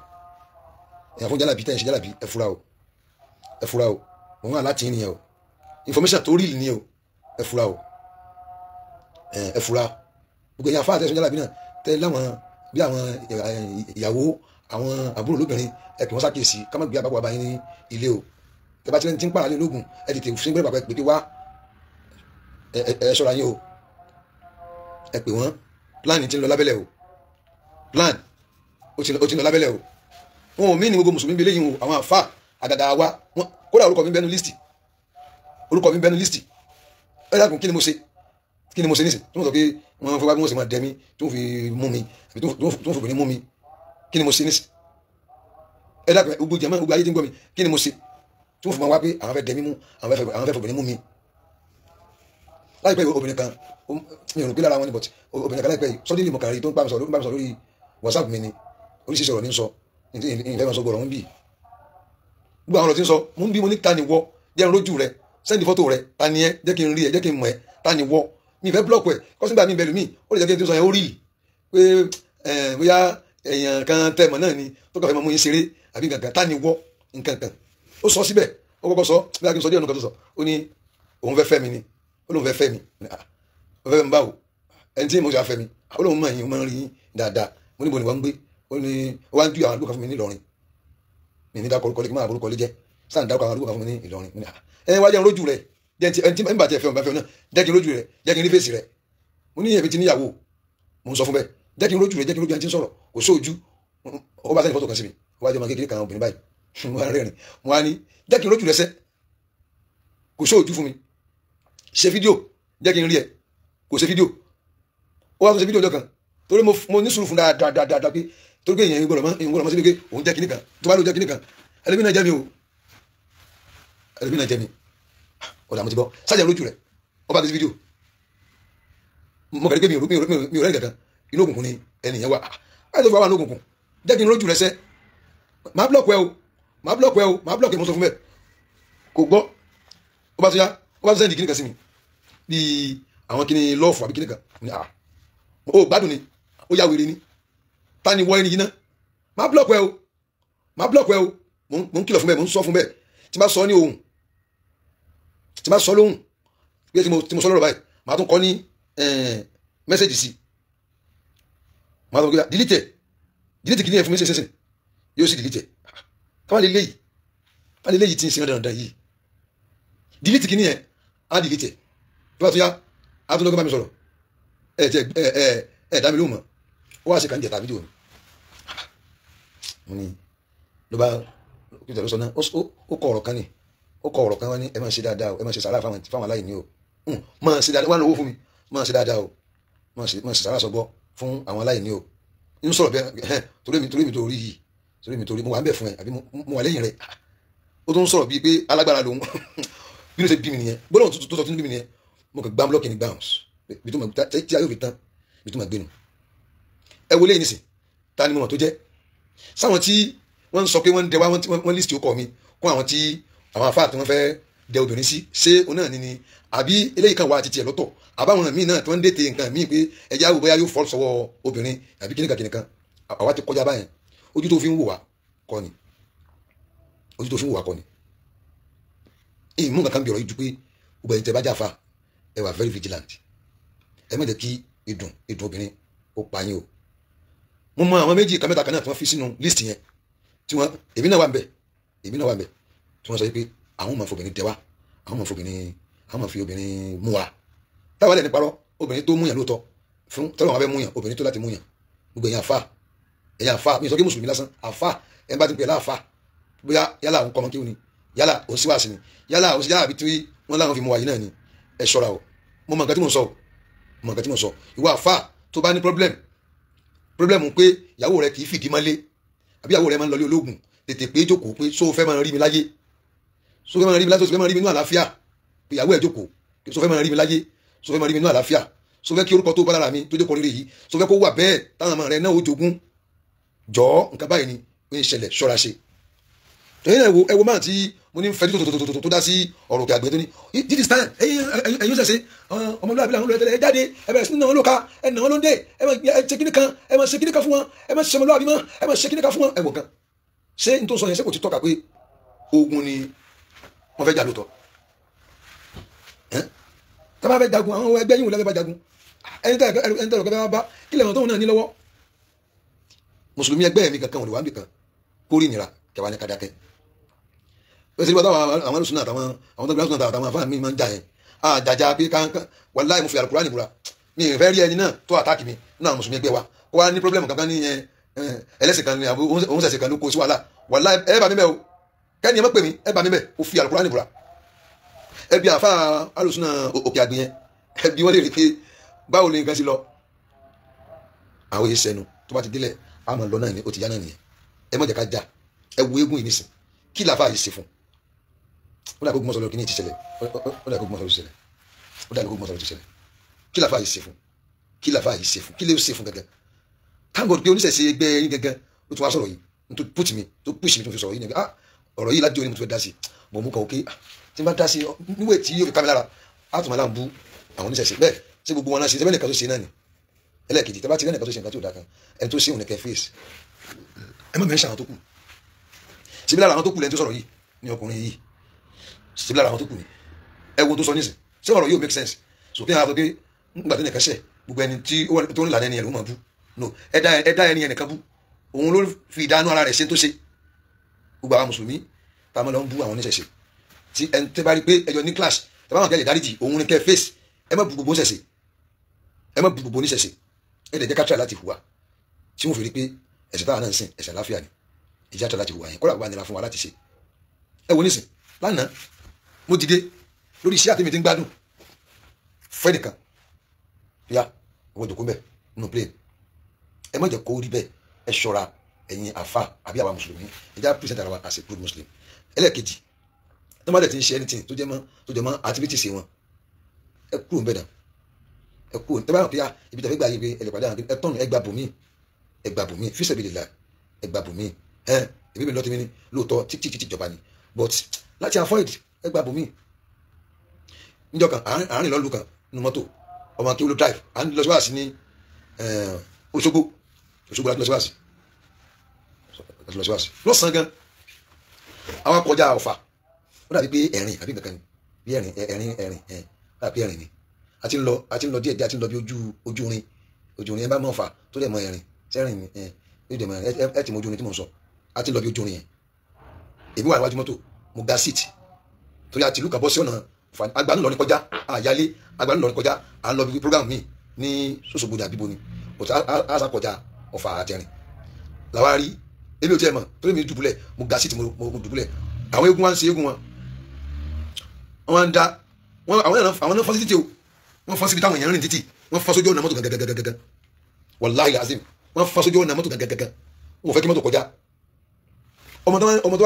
ẹ̀yin afúnjálàbí tẹ̀ ń ṣe jálàbí ẹ fura o, ẹ fura o, òun àláti nìyẹn o, information tó rí nìyẹn o, ẹ fura o, ẹ fura. Gbogbo ẹ̀yin afá àtẹ̀sùn jálàbí náà tẹ láwọn bí àwọn ìyàwó àwọn àbúrò lóbìnrin ẹ kì wọ́n ṣàkíyèsí ká má gbé àbábọ̀ àbáyé ní ilé o. Tẹ bá ti ń pààrọ̀ lé lóògùn ẹ tètè fún gbẹ́rẹ́ bàbá ẹ pè pé wá ẹ ṣọ́ra yín o, ẹ pè wọ́n. Plan ti ń lọ lábẹ́lẹ̀ o, plan ó ti ń lọ lábẹ́lẹ̀ o. Wọn ò mí ní gbogbo mùsùlùmí bí eléyìí o, àwọn àfa àgàgà wa kódà orúkọ mi bẹnu lísìtì, orúkọ mi bẹnu lísìtì. Ẹ dákun kí ni mo ṣe, kí ni mo ṣe nísìn tí wọ́n sọ pé wọ́n fẹ́ wá bí wọ́n ṣe máa dẹ mí tí wọ́n fi mú mi àbí tí wọ́n fi obìnrin mú mi, kí ni mo ṣe nísìn? Ẹ dákun gbogbo jẹ̀mọ́ gbogbo ayé tí ń gbọ́ mi, kí ni mo ṣe tí wọ́n fi máa wá pé àwọn fẹ́ dẹ mí mú, àwọn fẹ́ fobìnrin mú mi? Láìpẹ́ obìnrin kan mi ò rò pé lára wọn ni, but obìnrin kan láìpẹ́ yìí sọ́dí lè mọ̀ kàrí tó ń bá mi sọ̀rọ̀ lórí WhatsApp mi ni, oríṣiríṣi ọ̀rọ̀ ní sọ, ìfẹ́ máa sọ gbọ́dọ̀ ń bì. Gbogbo àwọn ọ̀rọ̀ tí ń sọ mo ń bí mo ní ta ni wọ́, jẹ́ n rójú rẹ, sẹ́ndì fọ́tò rẹ, ta ni ẹ, jẹ́ kí n rí ẹ, jẹ́ kí n mọ̀ ẹ, ta ni wọ́. Mi ìfẹ́ blọ́ọ̀kù ẹ̀ kọ́sìgbà mi bẹ̀rù mi ó lè jẹ́ kí n tó sọ yẹn ó rí pé bóyá èèyàn kan tẹ̀mọ̀ náà ni tó kàn fẹ́ máa mú yín ṣeré àbí nǹkan kan, ta ni wọ́ nǹkan kan. Ó sọ síbẹ̀, ó kọ́kọ́ sọ bí a kì í sọ díẹ̀ nǹkan tó sọ, ó ní òun fẹ́ fẹ́ mi ni, ó lóun fẹ́ fẹ́ mi, ó fẹ́ mi báwo, ẹni tí mo ṣe àfẹ́ mi, ó lóun mọ̀ ẹ̀yìn, ó máa ń rí yín dáadáa. Mo níbo ni wọ́n ń gbé, ó ní ó wá ń ju àwọn àdúgbò kan fún mi ní Ìlọrin, mi ní dákọ̀ orúkọ lé kí n máa borúkọ lé jẹ́ sáà ń dákọ̀ àwọn àdúgbò kan fún mi ní Ìlọrin. Ẹ wá jẹ́ n rójú rẹ̀, jẹ́ tí n bá tiẹ̀ fẹ́ ọ̀n bá fẹ́ náà, jẹ́ kí n rójú rẹ̀, jẹ́ kí n rí fèsì rẹ̀. Mo ní èmi ti níyàwó, mo ń sọ fún bẹ́ẹ̀, jẹ́ kí n rójú rẹ̀, jẹ́ kí n rójú ẹni tí ń sọ̀rọ̀, kò sóojú. Ó bá sẹ́ni fọ́tò kan sí mi, ó wá jẹ́ ọmọ kékeré kan obìnrin báyìí, mo wá rẹ́rìn, mo wá ní jẹ́ kí n rójú rẹ̀ sẹ́, kò sóojú fún mi, ṣe fídíò jẹ́ kí n rí ẹ, kò ṣe fídíò. Ó wá tó ṣe fídíò ọjọ́ kan torí mo ní sùúrù fún dáadáa pé torí pé èèyàn ìgbọ́dọ̀ mọ́ sí pé òun jẹ́ kíní kan, tó bá ló jẹ́ kíní kan, ẹlẹ́mìí náà jẹ́ mi o, ẹlẹ́mìí náà jẹ́ mi. Ọ̀dà mo ti bọ́ sájà lójú rẹ̀, ó bá ti fídíò, mo kàrí pé mi ò rẹ́ nìkan, inú òkùnkùn ni ẹnìyẹn wà. Báyìí tó fi wá wà ní òkùnkùn, jẹ́ kí n rójú rẹ̀ sẹ́, màá blọ̀kù ẹ o, màá blọ̀kù ẹ o, màá blọ̀kù ẹ, mo sọ fún bẹ́ẹ̀, kò gbọ́. Ó bá tó yá, ó bá tó sẹ́ndì kíní kan sí mi bíi àwọn kíní lọ́ọ̀fù àbí kíní kan, ó gbádùn ni, ó yá wèrè ni, ta ni wọ ẹni yìí ná, màá blọ̀kù ẹ o, màá blọ̀kù ẹ o, mò ń kìlọ̀ fún bẹ́ẹ̀, mò ń sọ fún bẹ́ẹ̀, tí bá sọ ní ohùn, tí bá sọ lóhùn pé tí mo sọ lọ́rọ̀ báyìí, màá tún kọ́ ní mẹ́sẹ̀gì sí, màá tún kọ́ delete delete kìíní ẹ̀ fún mi ṣẹ̀ṣẹ̀, yóò sì delete. Káwọn lè léyìí, káwọn lè léyìí tí ń sin dandan yìí, Delete kìíní yẹn, á delete ẹ̀. Tó bá tún yá, á tún lọ́gbọ́n bá mi sọ̀rọ̀. Ẹ tẹ ẹ ẹ ẹ dá mi lóhùn mọ́. Ó wá ṣe kàn jẹ̀ta fídíò mi. Mo ní ló bá kí tẹ̀lé sọ náà, ó kọ ọ̀rọ̀ kan ni. Ó kọ ọ̀rọ̀ kan wá ní ẹ máa ṣe dáadáa o, ẹ máa ṣe sàrà fáwọn aláìní o. Máa ṣe dáadáa, wá lówó fún mi, máa ṣe dáadáa o, máa ṣe sàrà sọgbọ́ fún àwọn aláìní o. Ń sọ̀rọ̀ bẹ́ẹ̀ torí mi torí yìí, torí mi torí mo wà ń bẹ̀ fún ẹ àbí mo wà lẹ́yìn rẹ̀. Ó tún sọ̀rọ̀ bíi pé alágbára lòun. Bí ló ṣe bí mi nìyẹn, gbọ́dọ̀ tó sọ tún bí mi nìyẹn. Mo kàn gbá blọọkì ní bounce bí tó mọ̀ tí ayé òfin tán, bí tó mọ̀ gbénu. Ẹ wo léyìn nísìn, ta ni mo mọ̀ tó jẹ́ sáwọn tí wọ́n ń sọ pé wọ́n ń dẹ wá, wọ́n list ọkọ mi kún àwọn tí àwọn afáà tí wọ́n fẹ́ dẹ obìnrin sí, ṣé òun náà ni ni àbí eléyìí kan wà á ti tiẹ̀ lọ́tọ̀, àbáwọn míì náà tí wọ́n ń dètè nǹkan míì pé ẹja wo bóyá yóò fọ́ sọ́wọ́ obìnrin àbí kíníkan kíníkan. Àwa ti kọjá báyẹn. Ojú tó fi ń wò wá kọ́ ni, ojú tó fi ń wò wá kọ́ ni. Ìmú nǹkan kan bí ọ̀rọ̀ yìí ju pé gbogbo ẹ̀yin tẹ́ bá jáfa, ẹ wà very vigilant. Ẹ má jẹ́ kí ìdùn obìnrin ó pa yín o. Mo mọ àwọn méjì kan mẹ́ta kan náà tí wọ́n fi sínú list yẹn, tí wọ́n èmi náà wà ń bẹ̀, èmi náà wà ń bẹ̀, tí wọ́n sọ pé àwọn máa fobìnrin dẹ wá, àwọn máa fobìnrin, àwọn máa fi obìnrin mú wa. Táwa lẹ́ni parọ́, obìnrin tó múyàn lóòótọ́ fún tọ́lọ́ wọn fẹ́ múyàn, obìnrin tó láti múyàn. Gbogbo ẹ̀yin àfa, ẹ̀yin àfa, mi sọ kí mùsùlùmí lásán, àfa ẹ̀ bá ti pè láàfa, bóyá yálà òun kọ́mọ kéwù ni, yálà òun síwáàsì ni, yálà òun sí yálà àbí tí wọ́n láwọn fi mú wa yìí náà ni. Ẹ ṣọ́ra o, mo mọ nǹkan tí mo sọ o, mo mọ nǹkan tí mo sọ. Ìwọ àfa tó bá ní problem pé ìyàwó rẹ kì í fìdí mọ́lé, àbí ìyàwó rẹ máa ń lọlé ológun, tètè pé jókòó pé só fẹ́ máa rí mi láyé, só fẹ́ máa rí mi láyé, só fẹ́ máa rí mi nínú àlàáfíà. Pé ìyàwó ẹ̀ jókòó, só fẹ́ máa rí mi láyé, só fẹ́ máa rí mi nínú àlàáfíà, só fẹ́ kí orúkọ tó bá lára mi tó jókòó rere yìí, só fẹ́ kó wà bẹ́ẹ̀ táwọn ọmọ rẹ náà ó jogún. Jọ̀ọ́ nǹkan báyìí ni ó ń ṣẹlẹ̀, ṣọ́ra ṣe. Ẹ̀yin náà ẹ wo máa tí mo ní fẹ́ tó dá sí ọ̀rọ̀ òkè àgbẹ̀ tó ní this is time. Ẹ̀yin ṣẹ̀ṣẹ̀ ọmọlúwàbí làwọn olùrẹ̀tẹ̀lẹ̀ ẹ jáde, ẹ bẹ̀rẹ̀ sí ní náà lóka, ẹ nà wọn ló ń dé, ẹ máa ṣe kíní kan, ẹ máa ṣe kíní kan fún wọn, ẹ máa ṣe ọmọlúwàbí mọ́, ẹ máa ṣe kíní kan fún wọn. Ẹ wò kan, ṣé n tó sọ yẹn ṣé kò ti tọ́ka pé ogun ni wọ́n fẹ́ jà lóòótọ́? Tá bá fẹ́ jagun, àwọn ẹgbẹ́ yìí wò lẹ́fẹ́ bá jagun, ẹni tẹ́ ọ̀kẹ́ bá kí lẹ́wọ̀n tóun náà ní lọ́wọ́. Mùsùlùmí ẹgbẹ́ mi kankan ò lè wá níbì kan kórìí nira kẹwàá ní kàdákẹ́. Bẹ́ẹ̀ sì ni àwọn alùsùn náà àtàwọn àwọn tó gbé àtàwọn afáà mi máa ń jà yẹn. Àjàjà pé kankan wàláì mo fi àlùkùránì búra, mi ì fẹ́ rí ẹni náà tó àtàkì mi náà. Mùsùlùmí ẹgbẹ́ wa kó wá ní pírọ́blẹ́mù kankan ní yẹn, ẹlẹ́sìn kan ní òun ṣẹ̀ṣẹ̀ kan ló kó sí wàhálà. Wàláì ẹ bá mi bẹ́ẹ̀ o, kẹ́ni ẹ má pè mí, ẹ bá mi bẹ́ẹ̀, o fi àlùkùránì búra. Ẹ bí àfáà alùsùn náà òkè àgbìn yẹn, ẹ bí wọ́n lè rí pé báwo ni nǹkan sí lọ. Àwọn yìí sẹnu tó bá ti délẹ̀ àmọ́ lọ náà ni ó ti yá náà nìyẹn. Ẹ má jẹ́ ká jà. Ẹ wo eégún yìí nísìn, kí làáfàá yìí ṣe fún? Ó dàgbé Ògbómọ̀ṣọ́ lọ kí ní ti ṣẹlẹ̀, ó dàgbé Ògbómọ̀ṣọ́ lọ ti ṣẹlẹ̀, ó dàgbé Ògbómọ̀ṣọ́ lọ ti ṣẹlẹ̀. Kí làáfàá yìí ṣe fún? Kí làáfàá yìí ṣe fún? Kí lè ṣe fún gangan? Thank God pé oníṣẹ̀ṣe ẹgbẹ́ yín gangan ló tún wá sọ̀rọ̀ yìí, tó put mi, tó push mi tó fi sọ̀rọ̀ yìí nìyẹn. Ah, ọ̀rọ̀ yìí láti òní mo ti fẹ́ dá sí, mo mú kan òkè tí n bá dá sí níwèé tí yóò fi ká mi lára, á tún máa láǹ bú àwọn oníṣẹ̀ṣe bẹ́ẹ̀. Ṣé gbogbo wọn náà ṣe ṣẹ́bẹ̀ nìkan tó ṣe náà ni? Ẹlẹ́ẹ̀kejì, tẹ́ bá ti rẹ́ nìkan tó ṣe nǹkan tí ò dáa kan, ẹni tó ṣe òun nìkan face, ẹ má mẹ́ńṣà àwọn tó kù. Síbi lára àwọn tó kù lẹ́ni tó sọ̀rọ̀ yìí ni ọkùnrin yìí, síbi lára àwọn tó kù ni ẹ wo tó sọ nísìn. Ṣé ọ̀rọ̀ yóò make sense? So kí n sọ pé nígbà tó nìkan ṣẹ̀, gbogbo ẹni tí ó ń lànà ẹni yẹn ló máa bú. No, ẹ dá ẹni yẹn nìkan bú, òun ló fi ìdánú ara rẹ̀ ṣe tó ṣe. Gbogbo àwọn mùsùlùmí tá a máa lọ ń bú àwọn oníṣẹ̀ṣe, tí ẹni tẹ́ bá rí pé ẹjọ́ ní clash, tẹ́ bá wọn kẹ́ lè dáríjì, òun ni kẹ́ face. Ẹ má bu gbogbo oníṣẹ̀ṣe, ẹ má bu gbogbo oníṣẹ̀ṣe. Ẹ dẹ̀ jẹ́ ká try láti hùwà tí wọ́n fi rí pé ẹ̀ṣẹ̀ táwa náà ń sìn ẹ̀ṣẹ̀ àláfíà ni. Ìjà try láti hùwà yẹn, kọ́lá wà nira fún wa láti ṣe. Ẹ wo nísìn, lánàá mo dìde lórí iṣẹ́ àtẹ̀mí tí ń gbádùn fẹ́ nìkan ya owó ìdòkó bẹ́ẹ̀ nínú plane. Ẹ má jẹ́ kó rí bẹ́ẹ̀, ẹ ṣọ́ra ẹ̀yin àfa àbí àwa mùsùlùmí, ẹ já present ara wa as a good muslim. Ẹlẹ́ẹ̀kejì, tó má dẹ̀ ti ń ṣe anything tó jẹ́ mọ́ activities wọn, ẹ kúrò ń bẹ̀ dàn, ẹ kúrò tẹ́ bá yàn pé ibi tẹ́ fẹ́ gbà yí pé ẹ lè pàdé àwọn ẹ tọ́nù, ẹ gbà bòmí, ẹ gbà bòmí fisabilillah, ẹ gbà bòmí. Ẹ èmi mi lọ́tí mi ní lóòótọ́ títí títí ìjọba ni, but láti avoid ẹ gbà bòmí. Níjọ́ kan àárín lọ́lù kan nínú mọ́tò, ọmọ akéwì ló drive, à ń lọ síwáàsí ní Òṣogbo, Òṣogbo láti lọ síwáàsí, láti lọ síwáàsí lọ́sàn-án gan. Àwọn akọjá Ọ̀fà, ó dàbí pé ẹ̀rìn àbí nǹkan kan ni, bí ẹ̀rìn ẹ̀rìn ẹ̀rìn ẹ̀ dàbí ẹ̀rìn ni. A ti ń lọ, a ti ń lọ díẹ̀ díẹ̀, a ti ń lọ bí ojú orin, ojú orin ẹ bá mọ̀ Ọ̀fà tó dẹ̀ mọ ẹ̀rìn sẹ́rìn ni ẹ̀ yóò dẹ̀ mọ ẹ̀ ẹ̀ ti mọ ojú orin tí mò ń sọ. A ti ń lọ bí ojú orin yẹn, èmi wà níwájú mọ́tò, mo ga seat torí a ti ìlú kan bọ́ sí ọ̀nà Àgbà ńlọrin kọjá àyálé, àgbà ńlọrin kọjá, à ń lọ bí program mi ní Ṣòṣogbo ní àbíbo ni, but a sá kọjá Ọ̀fà àtẹ̀rìn làwa rí. Èmi ò tiẹ̀ mọ̀ torí mi dùbúlẹ̀, mo ga síìtì, mo dùbúlẹ̀. Àwọn eégún wa ń ṣe eégún wọn, wọn ń da wọn, àwọn náà fọ́n sí títì o, wọ́n fọ́n síbi táwọn èèyàn rìn títì, wọ́n fọ́n sójú ọ̀nà mọ́tò gàgàgàgàgà, wàláhì azim, wọ́n fọ́n sójú ọ̀nà mọ́tò gàgàgàgà, wọn ò fẹ́ kí mọ́tò kọjá. Ọmọ tó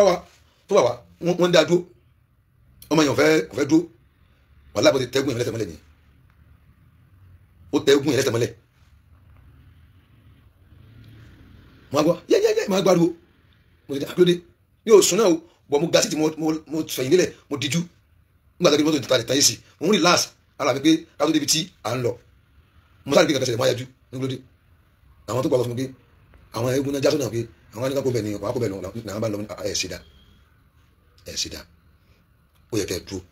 wà wá wọ́n ń dá dúró, ọmọ yẹn ò fẹ́ dúró, wàláhì bó ti tẹ́gùn yẹn lẹ́sẹ̀ mọ́lẹ̀ nìyẹn, ó tẹ́gùn yẹn lẹ́sẹ̀ mọ́lẹ̀. Mo gbọ́ yẹ́yẹ́yẹ́, mo gbariwo, mo ti àkúlódé mi ò sùn náà o, bọ̀ mo ga sí ti mo fẹ̀yìn lélẹ̀, mo dijú nígbà tó kí mọ́tò ta lè tán yé sí, mo ń relax ara mi pé ká tó débi tí à ń lọ. Mo sáré bí kankan ṣẹlẹ̀, mo ayájú nígbòdì àwọn tó gbọ́ fún mi pé àwọn eégún náà jásọ́ náà pé àwọn anìkan kó bẹ̀ ní ọkọ̀ akóbẹ̀ làwọn bá lọ. Ẹ̀ ṣe dá, ẹ̀ ṣe dá, ó yẹ kẹ́ ẹ dúró.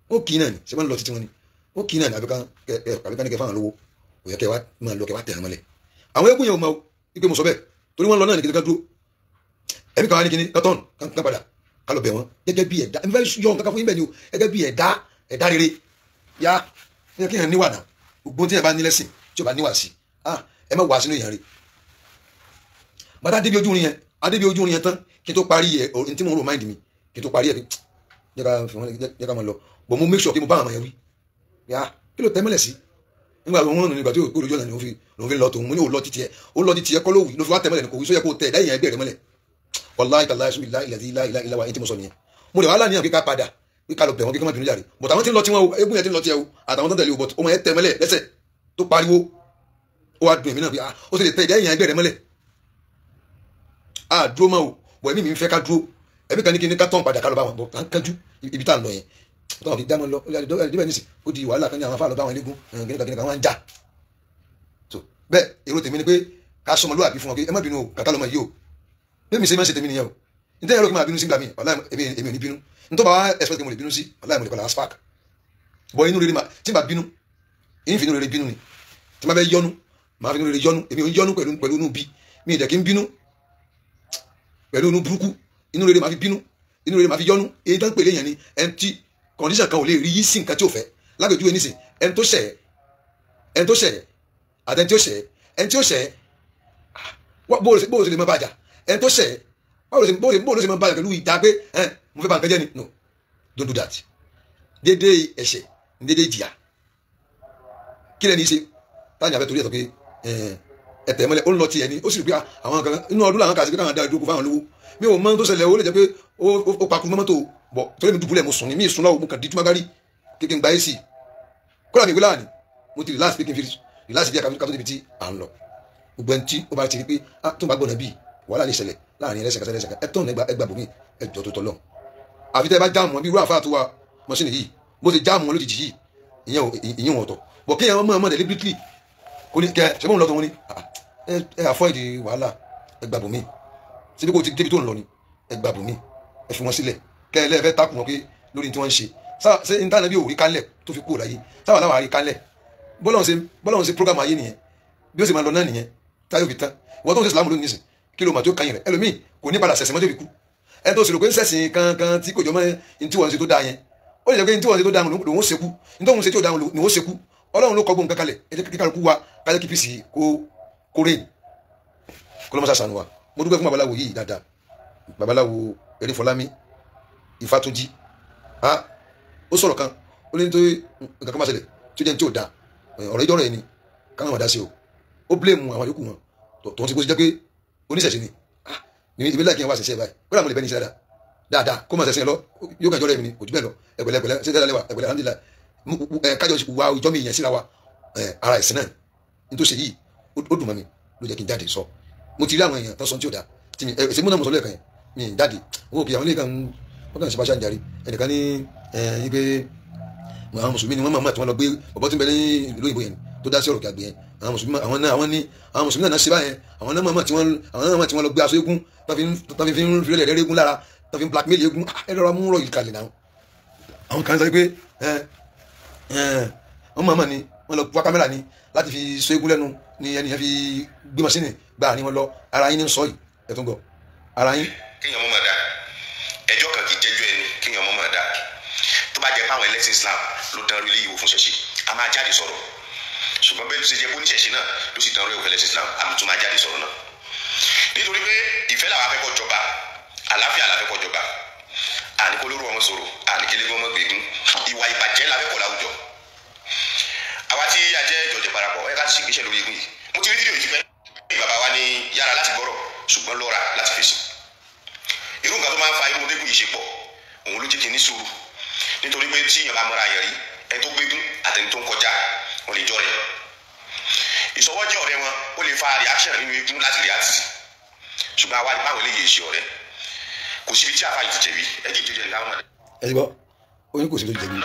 Ó kì í náà ni ṣé wọ́n lọ títí wọn ni, ó kì í náà ni àbíká ní kẹ́ fáwọn lówó, ó yẹ kẹ́ wá máa lọ kẹ́ wá tẹ̀ ẹ̀ mọ́lẹ̀. Àwọn eégún yẹn ò mọ ipe mo sọ bẹ́ẹ̀ torí wọ́n lọ náà ní kí n dúró. Ẹ̀mí kan wá ní kíní kọ́tọ́n kan padà ká lọ bẹ̀ wọ́n gẹ́gẹ́ bí ẹ̀dá. Ẹ̀mí fẹ́ yọ nǹkan kan fún yín bẹ́ẹ̀ ni o, gẹ́gẹ́ bí ẹ̀dá, ẹ̀dá rere yá ní kí yẹn níwà náà. Gbogbo tí yẹn bá ní lẹ́sìn tí o bá níwà sí, ah, ẹ má wà sínú èèyàn rẹ̀. Bàtà débi ojú rin yẹn, adébi ojú rin yẹn tán kí n tó parí ẹ̀ ọ̀ tí mo ń rò mind mi kí n tó parí ẹ̀ jẹ́ ká máa lọ, bọ̀ mo make sure kí mo bá àwọn yẹn wí yá kí ló tẹ́ mọ́lẹ̀ sí nígbà tó ń rìn nígbà tí òkú olójú ọ̀nà ni òun fi lọ tòun. Mo ní òun lọ títí ẹ, ó lọ títí ẹ kọ́ ló wì ló fi wá tẹ́ mọ́lẹ̀ ní kò wí sóyẹ kó tẹ ẹ̀dá ìyẹn ẹgbẹ́ rẹ mọ́lẹ̀. Wàláhì tàláhì sùn ìlà ìlà ìlà ìlà ìlà wa ẹni tí mo sọ nìyẹn. Mo lè wàhálà níyàn pé ká padà pé ká lọ bẹ̀ wọ́n kí ká má bínú jàre, but àwọn tí ń lọ tí wọ́n o, eégún yẹn tí ń lọ tí ẹ o, àtàwọn tó ń tẹ̀lé o, but ọmọ yẹn tẹ́ mọ́lẹ̀ lẹ́sẹ̀ tó pariwo, ó wá dùn èmi náà pé ah, ó sì lè tẹ ẹ̀dá ìyẹn ẹgbẹ́ rẹ mọ́lẹ̀. Ah, dúró mọ́ o, bọ̀ ẹ̀mí mi ń fẹ́ ká dúró, ẹ̀mí kan ní kí ní ká tán padà ká lọ bá wọn, bọ̀ ká ń kánjú ibi tá à ń lọ yẹn táwọn fi dámọ̀ lọ débẹ̀ nísì, ó di wàhálà kan ní àwọn afáàlọ́ bá wọn eléégún kìnìkan kìnìkan wọn ń jà. So bẹ́ẹ̀ èrò tèmi ni pé ká sọmọlúwàbí fún wọn pé ẹ má bínú o, kàtà lọmọ yìí o, bẹ́ẹ̀ mi ṣe máa ń ṣe tèmi nìyẹn o. Nítorí ẹ̀rọ kí n máa bínú sí gbà mí, wàláhì èmi ò ní bínú. Nítorí bá wá expect kí mo lè bínú sí, wàláhì mo lè padà spark bọ̀ inú rere tí n bá bínú, èyí fi inú rere bínú ni. Tí n bá fẹ́ yọnu, màá fi inú rere yọnu. Èmi ò ń yọnu pẹ̀lú inú bí mi ì dẹ̀ kí n bínú pẹ̀lú inú burúkú. Inú rere màá fi bínú, inú rere màá fi yọnu. Èyí tó ń pèlè yẹn ni ẹni tí condition kan ò lè rí yí sí nǹkan tí ò fẹ́. Lágbèjúwe nísìn, ẹni tó ṣẹ̀, ẹni tó ṣẹ̀ àti ẹni tí ó ṣẹ̀, ẹni tí ó ṣẹ̀ bó o ṣe lè máa bàjá, ẹni tó ṣẹ̀ bó o ṣe máa bàjá pẹ̀lú ìta pé mo fẹ́ bà nǹkan jẹ́ ni. No, don't do that. Dédé ẹ̀ṣẹ̀ dédé ìjìyà kí lẹ́ni ṣe táyà fẹ́ torí ẹ̀ sọ pé ẹ̀tẹ̀ mọ́lẹ̀ ó ń lọ tiẹ̀ ni, ó sì rí pé àwọn kan inú ọdún làwọn kà sí pé káwọn dá ìdókòó fáwọn lówó. Mi ò mọ tó ṣẹlẹ̀, ó lè jẹ́ pé ó pakuru mọ́tò bọ̀ torí mi dùbúlẹ̀, mo sùn ní mi sùn lọ́wọ́, mo kàn di túmọ̀gárì kékeré ń gba ac kódà mi ìwé láàánì, mo ti relax pé kí n fi relax díẹ̀ ká tó débi tí à ń lọ. Gbogbo ẹni tí ó bá ti rí pé tó ń bá gbọ́nà bíi wàhálà lè ṣẹlẹ̀ láàrin ẹlẹ́sẹ̀ kan ẹlẹ́sẹ̀ kan, ẹ tán ẹgbà bòmí ẹjọ́ tó tọ́lọ̀. Àfi tẹ́ ẹ bá jáàmù wọn bí irú àfáà tó wa mọ́ṣínì yìí bó ti jáàmù wọn lójijì yìí, ìyẹn wọn ọ̀tọ̀ bọ̀ kí ẹ̀wọ̀n mọ̀ deliberately kò ní kẹ ṣe bóun lọ tó wọn ni ẹ avoid wàhálà, ẹgbà bòmí síbi kò ti débi tó ń lọ ni, ẹgbà bòmí ẹ fi wọn sílẹ̀ kẹ́ ẹ lẹ́ẹ̀fẹ́ takùn wọn pé lórí tí wọ́n ń ṣe ṣe ní tànàbí òrí kálẹ̀ tó fi kúrò láyé sábà láwọn àrí kálẹ̀. Bọ́lọ́hún ṣe program ayé nìyẹn, bí ó sì máa lọ náà nìyẹn táyọ̀ fi tán. Wọ́n tó ń ṣe ìsìlámù lónìí nísìn kí ló mà tó kàn rẹ̀, ẹlòmíì kò ní padà ṣẹ̀sìn mọ́tò fi kú. Ẹni tó sì rò pé ń ṣẹ̀sìn kankan tí kò jọ mọ́ ní tí wọ́n ṣe tó dáa yẹn, ó lè jẹ́ pé ní tí wọ́n ṣe tó dáa lòun ó ṣekú, ní tó ń ṣe tí ò dáa lòun ó ṣekú. Ọlọ́run ló kọ́ gbóhùn kankalẹ̀, ẹ jẹ́ kíkálukú wa kájẹ́ kí pc kó rè kó lọ́mọ sàṣàánú wa. Mo dúpẹ́ fún babaláwo yìí dáadáa, babaláwo Eréfọlámi Ifátúnjí. Ó sọ̀rọ̀ kan, ó ní nítorí nǹkan kan máa ṣẹlẹ̀ tí ó jẹ́ ní tí ò dáa, ọ̀rọ̀ ìjọ́rọ̀ ẹni káwọn máa dá sí o. Ó blame àwọn yòókù wọn tó ń ti kó sí jẹ́ pé oníṣẹ̀ṣe ni ibi láì kí n wá ṣẹṣẹ báyìí, kódà mo lè bẹ́ ní iṣẹ́ dáadáa dáadáa kó máa ṣẹṣẹ lọ, yóò kàn jọ́rọ̀ ẹ̀mí ni kò jù bẹ́ẹ̀ lọ. Ẹ̀pẹ̀lẹ́ pẹ̀lẹ́ ṣe dáadáa lẹ́wà ẹ̀pẹ̀lẹ́ alhamdulillah, kájọ wa ìjọ́ mi yẹn síra wa ara ẹ̀sìn náà ní tó ṣe yìí ó dùn mọ́ mi ló jẹ́ kí n jáde sọ. Mo ti rí àwọn èèyàn tó sọ tí ò dáa tí mi ẹ̀sìn múnà mo sọ lẹ́ẹ̀kan yẹn mi jáde owó kì í àwọn ilé kan wọ́n kàn ṣe bá ṣáà ń jarí. Ẹnìkan ní pé àwọn mùsùlùmí ni wọ́n máa tí wọ́n lọ gbé bọ̀bọ́ tí ń bẹ ní ìlú òyìnbó yẹn tó dá sí ọ̀rọ̀ kí àgbẹ̀ yẹn, àwọn mùsùlùmí àwọn náà àwọn ní àwọn mùsùlùmí náà ṣe báyẹn, àwọn náà máa tí wọ́n àwọn náà máa tí wọ́n lọ gbé aṣọ eégún tó fi ń fi rẹ̀ eégún lára tó fi ń blackmail eégún. Ẹ lọ́ra mú rọ̀ yìí kalẹ̀ náà. Àwọn kan sọ pé wọ́n máa ni wọ́n lọ wá kámẹ́rà ni láti fi sọ eégún lẹ́nu ni ẹni yẹn fi gbé masínì gba àárín wọn lọ. Ara yín ní sọ yìí ẹ̀ tó ń gbọ́ ara yín. Kéèyàn mọ́ máa dá ẹjọ́ kan kì í jẹ́jọ́ ẹni, kéèyàn mọ́ máa dá tó bá jẹ́ pé àwọn ẹlẹ́sìn ẹlẹ́sìn Islam ló dánrú ilé ìwò fún ṣẹ̀ṣẹ̀, a máa jáde sọ̀rọ̀. Ṣùgbọ́n bẹ́ẹ̀ ló ṣe jẹ́ pé oníṣẹ̀ṣe náà ló sì dánrú ẹ̀wò ẹlẹ́sìn Islam, a tún máa jáde sọ̀rọ̀ náà. Nítorí pé ìfẹ́ làwọn afẹ́kọ̀ jọba, àlàáfíà làfẹ́ kó jọba, àníkó lóru ọmọ sọ̀rọ̀, àníkélégún ọmọ gbẹ̀gún, ìwà ìbàjẹ́ làfẹ́ kọ̀ láwùjọ. Àwa tí a jẹ́ jọjọ parapọ̀ ẹ ká ti ṣègbésẹ̀ lórí egun yìí. Mo ti rí fídíò yìí pẹ́. Bàbá wa ní yára láti gbọ́rọ̀ ṣùgbọ́n lọ́ra láti fèsì. Irú nǹkan tó máa ń fa irú dégùn yìí ṣe pọ̀, òun ló jẹ́ kí n ní sùúrù. Nítorí pé tí èèyàn bá mọ́ra yẹn rí, ẹni tó gbégún àtẹni tó ń kọjá wọn lè jọ rẹ̀. Ìsọwọ́jẹ́ ọ̀rẹ́ wọn ó lè fa reaction nínú egun láti react sí. Ṣùgbọ́n àwa báwọn eléyìí ṣe ọ̀rẹ́. Kò síbi tí àfa yìí ti jẹ̀bi, ẹ kì í jẹjẹ ìdáhùn rẹ̀. Ẹ ti gbọ́, ó ní kò síbi tó jẹ̀bi.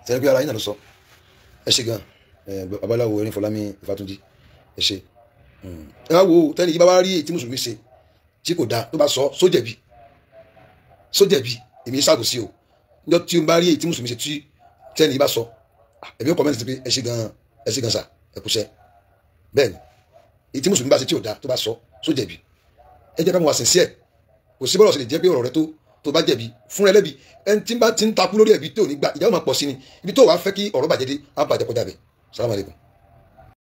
Sẹ́yìn pé ara yín náà ló sọ. Ẹ ṣe gan, babaláwo erin Fọlámi Ìfàtúnjí, ẹ ṣe. Ẹ wá wo tẹ́lẹ̀ yìí bá wá rí èyí tí mùsùlùmí ṣe tí kò dáa tó bá sọ sójẹ̀bi, sójẹ̀bi èmi ń ṣàgòsí o. Níjọ́ tí o bá rí èyí tí mùsùlùmí ṣe tí tẹ́lẹ̀ yìí bá sọ, èmi ò kọ́mẹ́ntì sí pé ẹ ṣe gan, ẹ ṣe gan sà, ẹ kúṣẹ́. Bẹ́ẹ̀ ni èyí tí mùsùlùmí bá ṣe tí ò dáa tó bá sọ sójẹ̀bi. Ẹ jẹ́ ká mọ̀ wá sincere. Kò sí bọ́lọ̀ sì lè jẹ́ pé ọ̀rọ̀ rẹ tó bá jẹ̀bi fún ẹ lẹ́bi, ẹni tí ń bá ti ń takú lórí ẹ̀bi tó ní gbà, ìyá ó máa pọ̀ sí ni. Ibi tó wàá fẹ́ kí ọ̀rọ̀ bàjẹ́ dé á bàjẹ́ kọjá bẹ̀. Salaam alaikum.